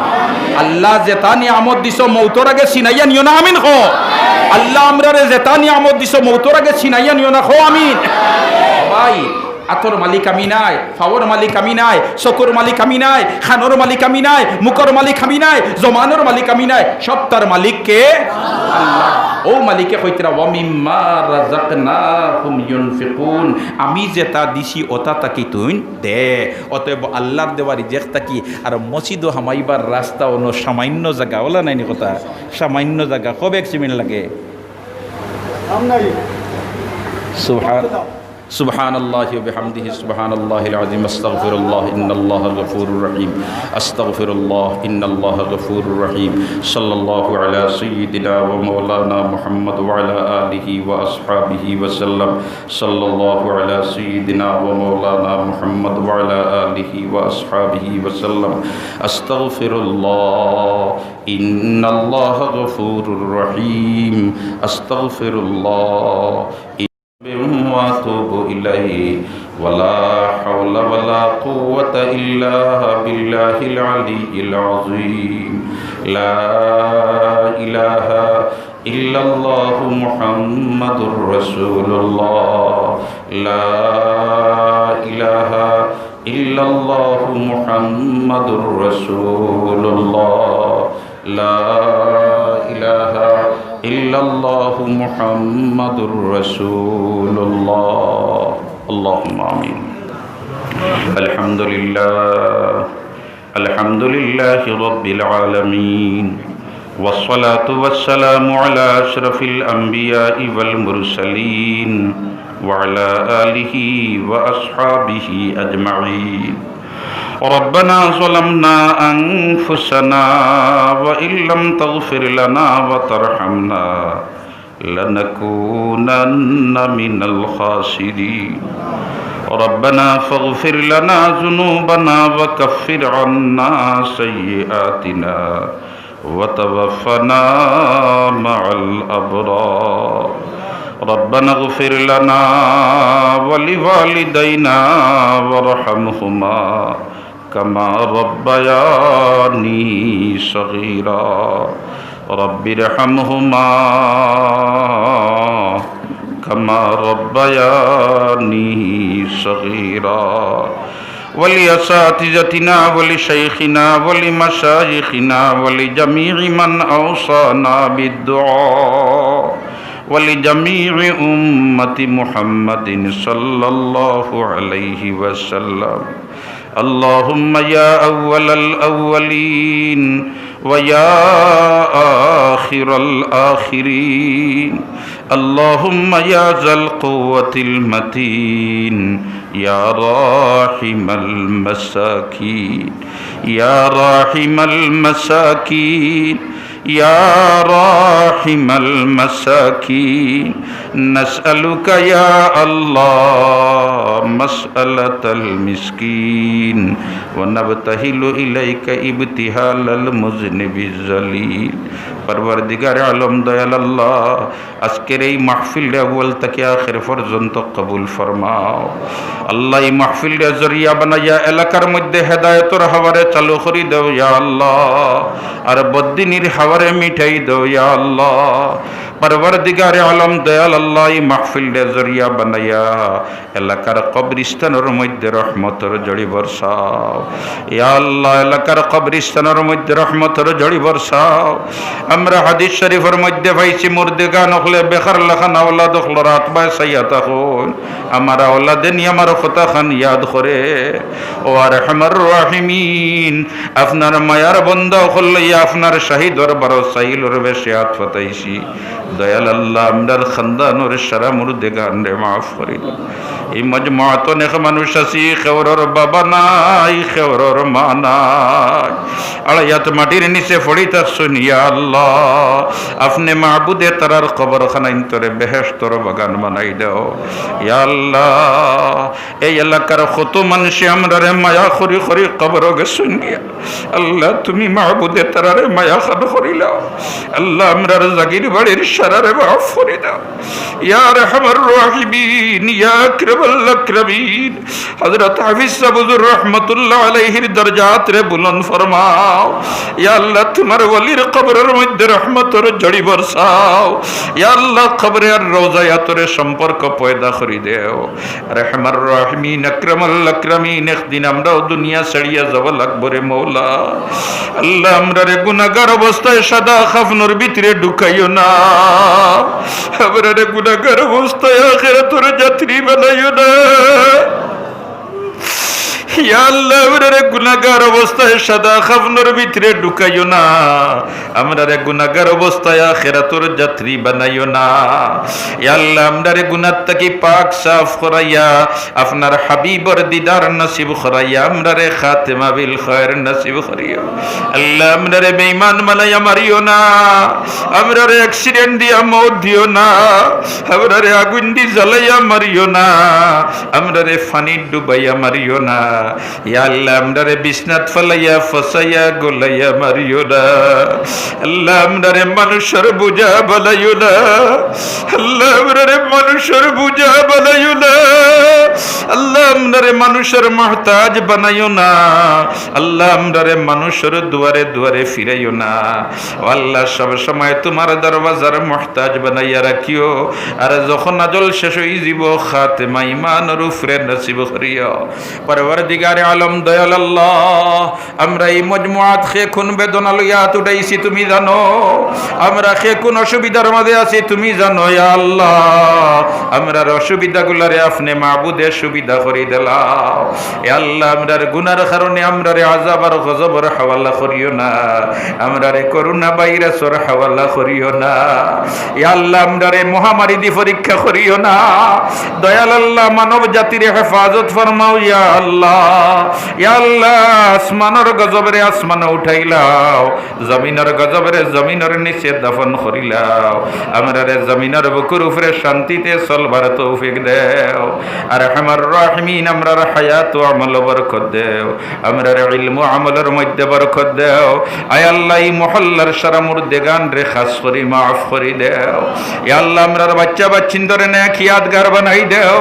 আল্লাহ যেতা নিয়ামত দিছো, মউতর আগে ছিনাইয়া নিও না, আমিন কও। আল্লাহ আমরারে যেতা নিয়ামত দিছো, মউতর আগে ছিনাইয়া নিও না, কও আমিন। ভাই, আতর মালিক আমি নায়, পাওর মালিক আমি নায়, চকুর মালিক আমি নায়, কানর মালিক আমি নায়, মুখর মালিক আমি নায়, জমানর মালিক আমি নায়, সবতার মালিক কে? আল্লাহ। অউ মালিকে কইতরা, "ওয়া মিম্মা রাযাকনাহুম ইউনফিকুন।" আমি যেতা দিছি, অতা থাকি তুইন দে। অতএব আল্লার দেওয়া রিজেক থাকি আর মসজিদো হামাইবার রাস্তা অনো সামান্য জাগা, অলা নায়নি কথা? সামান্য জাগা, কবেক সিমেন্ট লাগে? সুবহান سبحان الله وبحمده، سبحان الله العظيم، أستغفر الله، إن الله غفور رحيم، أستغفر الله، إن الله غفور رحيم. صلى الله على سيدنا ومولانا محمد وعلى آله وأصحابه وسلم. صلى الله على سيدنا ومولانا محمد وعلى آله وأصحابه وسلم. أستغفر الله، إن الله غفور رحيم. أستغفر الله وأتوب إليه، ولا حول ولا قوة إلا بالله العلي العظيم. لا إله إلا الله محمد رسول الله. لا إله إلا الله محمد رسول الله. لا إله إلا الله محمد رسول الله. اللهم آمين. الحمد لله. الحمد لله رب العالمين، والصلاة والسلام على أشرف الأنبياء والمرسلين، وعلى آله وأصحابه أجمعين. ربنا ظلمنا أنفسنا وإن لم تغفر لنا وترحمنا لنكونن من الخاسرين. ربنا فاغفر لنا ذنوبنا وكفر عنا سيئاتنا وتوفنا مع الأبرار. ربنا اغفر لنا ولوالدينا وارحمهما كما ربياني صغيرا. رب ارحمهما كما ربياني صغيرا. ولأساتذتنا ولشيخنا ولمشايخنا ولجميع من أوصانا بالدعاء ولجميع أمة محمد صلى الله عليه وسلم. اللهم يا أول الأولين ويا آخر الآخرين، اللهم يا ذا القوة المتين، يا راحم المساكين، يا راحم المساكين، يا راحم المساكين، نسألك يا الله مسألة المسكين، ونبتهل إليك ابتهال المذنب الذليل. পরওয়ারদিগারে আলম দয়াল আল্লাহ, আজকের এই মাহফিলরে আউয়াল থাকি আখের পর্যন্ত কবুল ফরমাও। আল্লাহ, এই মাহফিলরে জরিয়া বানাইয়া এলাকার মধ্যে হেদায়েতর হাওয়ারে চালু করি দেও ইয়া আল্লাহ, আর বদদিনির হাওয়ারে মিটাই দেও ইয়া আল্লাহ। পরওয়ারদিগারে আলম দয়াল আল্লাহ, এই মাহফিলরে জরিয়া বানাইয়া এলাকার কবরস্থানর মধ্যে রহমতর ঝড়ি বরসাও। ইয়া আল্লাহ, এলাকার কবরস্থানর মধ্যে রহমতর ঝড়ি বরসাও। আমরা হাদিস শরীফর মধ্যে পাইছি, মুর্দেগান অকলে বেকার লাখান আওলাদ অকলর আতবায় চাইয়া থাকইন। আমার আওলাদে নি আমার কথাখান ইয়াদ করে। ও আরহামার রাহিমিন, আপনার মায়ার বন্দা অকল লইয়া আপনার শাহী দরবারো চাইলর বেশে আত পাতাইছি। দয়াল আল্লাহ, আমরার খানদানর সারা মুর্দেগানরে মাফ করি দেও। এই মজমাতো নেক মানুষ আছি, কেউরর বাবা নাই, কেউরর মা নাই, আড়াইয়াত মাটির নিচে পড়ি থাকছইন। ইয়া আল্লাহ, আপনে মাবুদে তারার কবরখানাইন্তরে বেহেশতর বাগান বানাই দেও। ইয়া আল্লাহ, এই এলাকার কত মানষে আমরারে মায়া করি করি কবরো গেছইন গিয়া। আল্লাহ, তুমি মাবুদে তারারে মায়া খান করিলাও। আল্লাহ, আমরার জাগির বাড়ির সারারে মাফ করি দেও। ইয়া আরহামার রাহিমিন, ইয়া আকরামাল আকরামিন, হযরত হাফিজ সাহেব হুজুর রহমতুল্লাহ আলাইহির দরজাতরে বুলন্দ ফরমাও। ইয়া আল্লাহ, তোমার ওলির কবরর মধ্যে রহমতর ঝড়ি বরসাও। ইয়া আল্লাহ, কবরে আর রওজায় আতরে সম্পর্ক পয়দা করি দেও। আরহামার রাহিমিন, আকরামাল আকরামিন, একদিন আমরাও দুনিয়া ছাড়িয়া যাওয়া লাগবো রে মৌলা। আল্লাহ, আমরারে গুনাগার অবস্থায় সাদা কাফনর ভিতরে ঢুকাইও না। আমরারে গুনাগার অবস্থায় আখেরাতর যাত্রী বানাইও না। ইয়া আল্লাহ, আমরারে গুনাগার অবস্থায় সাদা কাফনর ভিতরে ঢুকাইও না। আমরারে গুনাগার অবস্থায় আখেরাতর যাত্রী বানাইও না। ইয়া আল্লাহ, আমরারে গুনার থাকি পাক সাফ করাইয়া আপনার হাবিবর দিদার নসিব করাইয়া আমরারে খাতেমা বিল খয়ের নসিব করিও। আল্লাহ, আমরারে বেঈমান বানাইয়া মারিও না, আমরারে accident দিয়া মউত দিও না, আমরারে আগুন দি জ্বালাইয়া মারিও না, আমরারে পানিত ডুবাইয়া মারিও না। ইয়া আল্লাহ, আমরারে বিছনাত ফালাইয়া ফসাইয়া গলাইয়া মারিও না। আল্লাহ, আমরারে মানুষর বুঝা বানাইও না। আল্লাহ, আমরারে মানুষর বুঝা বানাইও না। আল্লাহ, আমরারে মানুষর মুহতাজ বানাইও না। আল্লাহ, আমরারে মানুষর দুয়ারে দুয়ারে ফিরাইও না। ও আল্লাহ, সব সময় তুমার দরওয়াজার মুহতাজ বানাইয়া রাখিও। আর যখন আজল শেষ অইযিবো, খাতেমা ইমানর উপরে নসিব করিও। পরওয়ারদিগারে আলম, দয়াল আল্লাহ, আমরা ই মজমুআত কে কুন বেদনা লইয়া আত উঠাইছি তুমি জানো। আমরা কে কুন অসুবিধার মাঝে আছি তুমি জানো, ইয়া আল্লাহ। আমরার অসুবিধাগুলারে আপনে মাবুদে সুবিধা করি দিলাও। ইয়া আল্লাহ, আমরার গুনার কারণে আমরারে আযাব আর গজবর হাওয়ালা করিও না। আমরারে করোনা ভাইরাসর হাওয়ালা করিও না। ইয়া আল্লাহ, আমরারে মহামারী দি পরীক্ষা করিও না। দয়াল আল্লাহ, মানব জাতিরে হেফাজত ফরমাও, ইয়া আল্লাহ। ইয়া আল্লাহ, আসমানর গজবরে আসমানো উঠাইলাও, জমিনর গজবরে জমিনর নিচে দাফন করিলাও। আমরারে জমিনর বুকুর উপরে শান্তিতে চলবার তৌফিক দেও। আরহামার রাহিমিন, আমরার হায়াত ও আমলো বরকত দেও। আমরার ইলম আমলর মধ্যে বরকত দেও। আয় আল্লাহ, ই মহল্লার সারা মুর্দেগানরে খাস করি মাফ করি দেও। ইয়া আল্লাহ, আমরার বাচ্চা বাচ্চিন্তরে নেক ইয়াদগার বানাই দেও।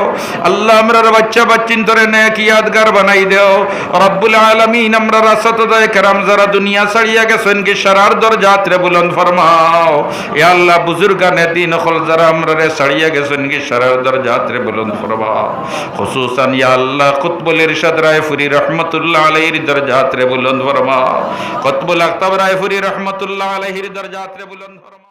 আল্লাহ, আমরার বাচ্চা বাচ্চিন্তরে নেক ইয়াদগার বানাই দেও। রব্বুল আলামিন, আমরার আসাতিজায়ে কেরাম যারা দুনিয়া ছাড়িয়া গেছইন গি, সারার দরজাতরে বুলন্দ ফরমাও। ইয়া আল্লাহ, বুজুর্গানে দিন অকল যারা আমরারে ছাড়িয়া গেছইন গি, সারার দরজাতরে বুলন্দ ফরমাও। খুসুসান ইয়া আল্লাহ, কুতবুল ইরশাদ রায়পুরী রহমতুল্লাহ আলাইহির দরজাতরে বুলন্দ ফরমাও। কুতবুল আকতাব রায়পুরী রহমতুল্লাহ আলাইহির দরজাতরে বুলন্দ ফরমাও।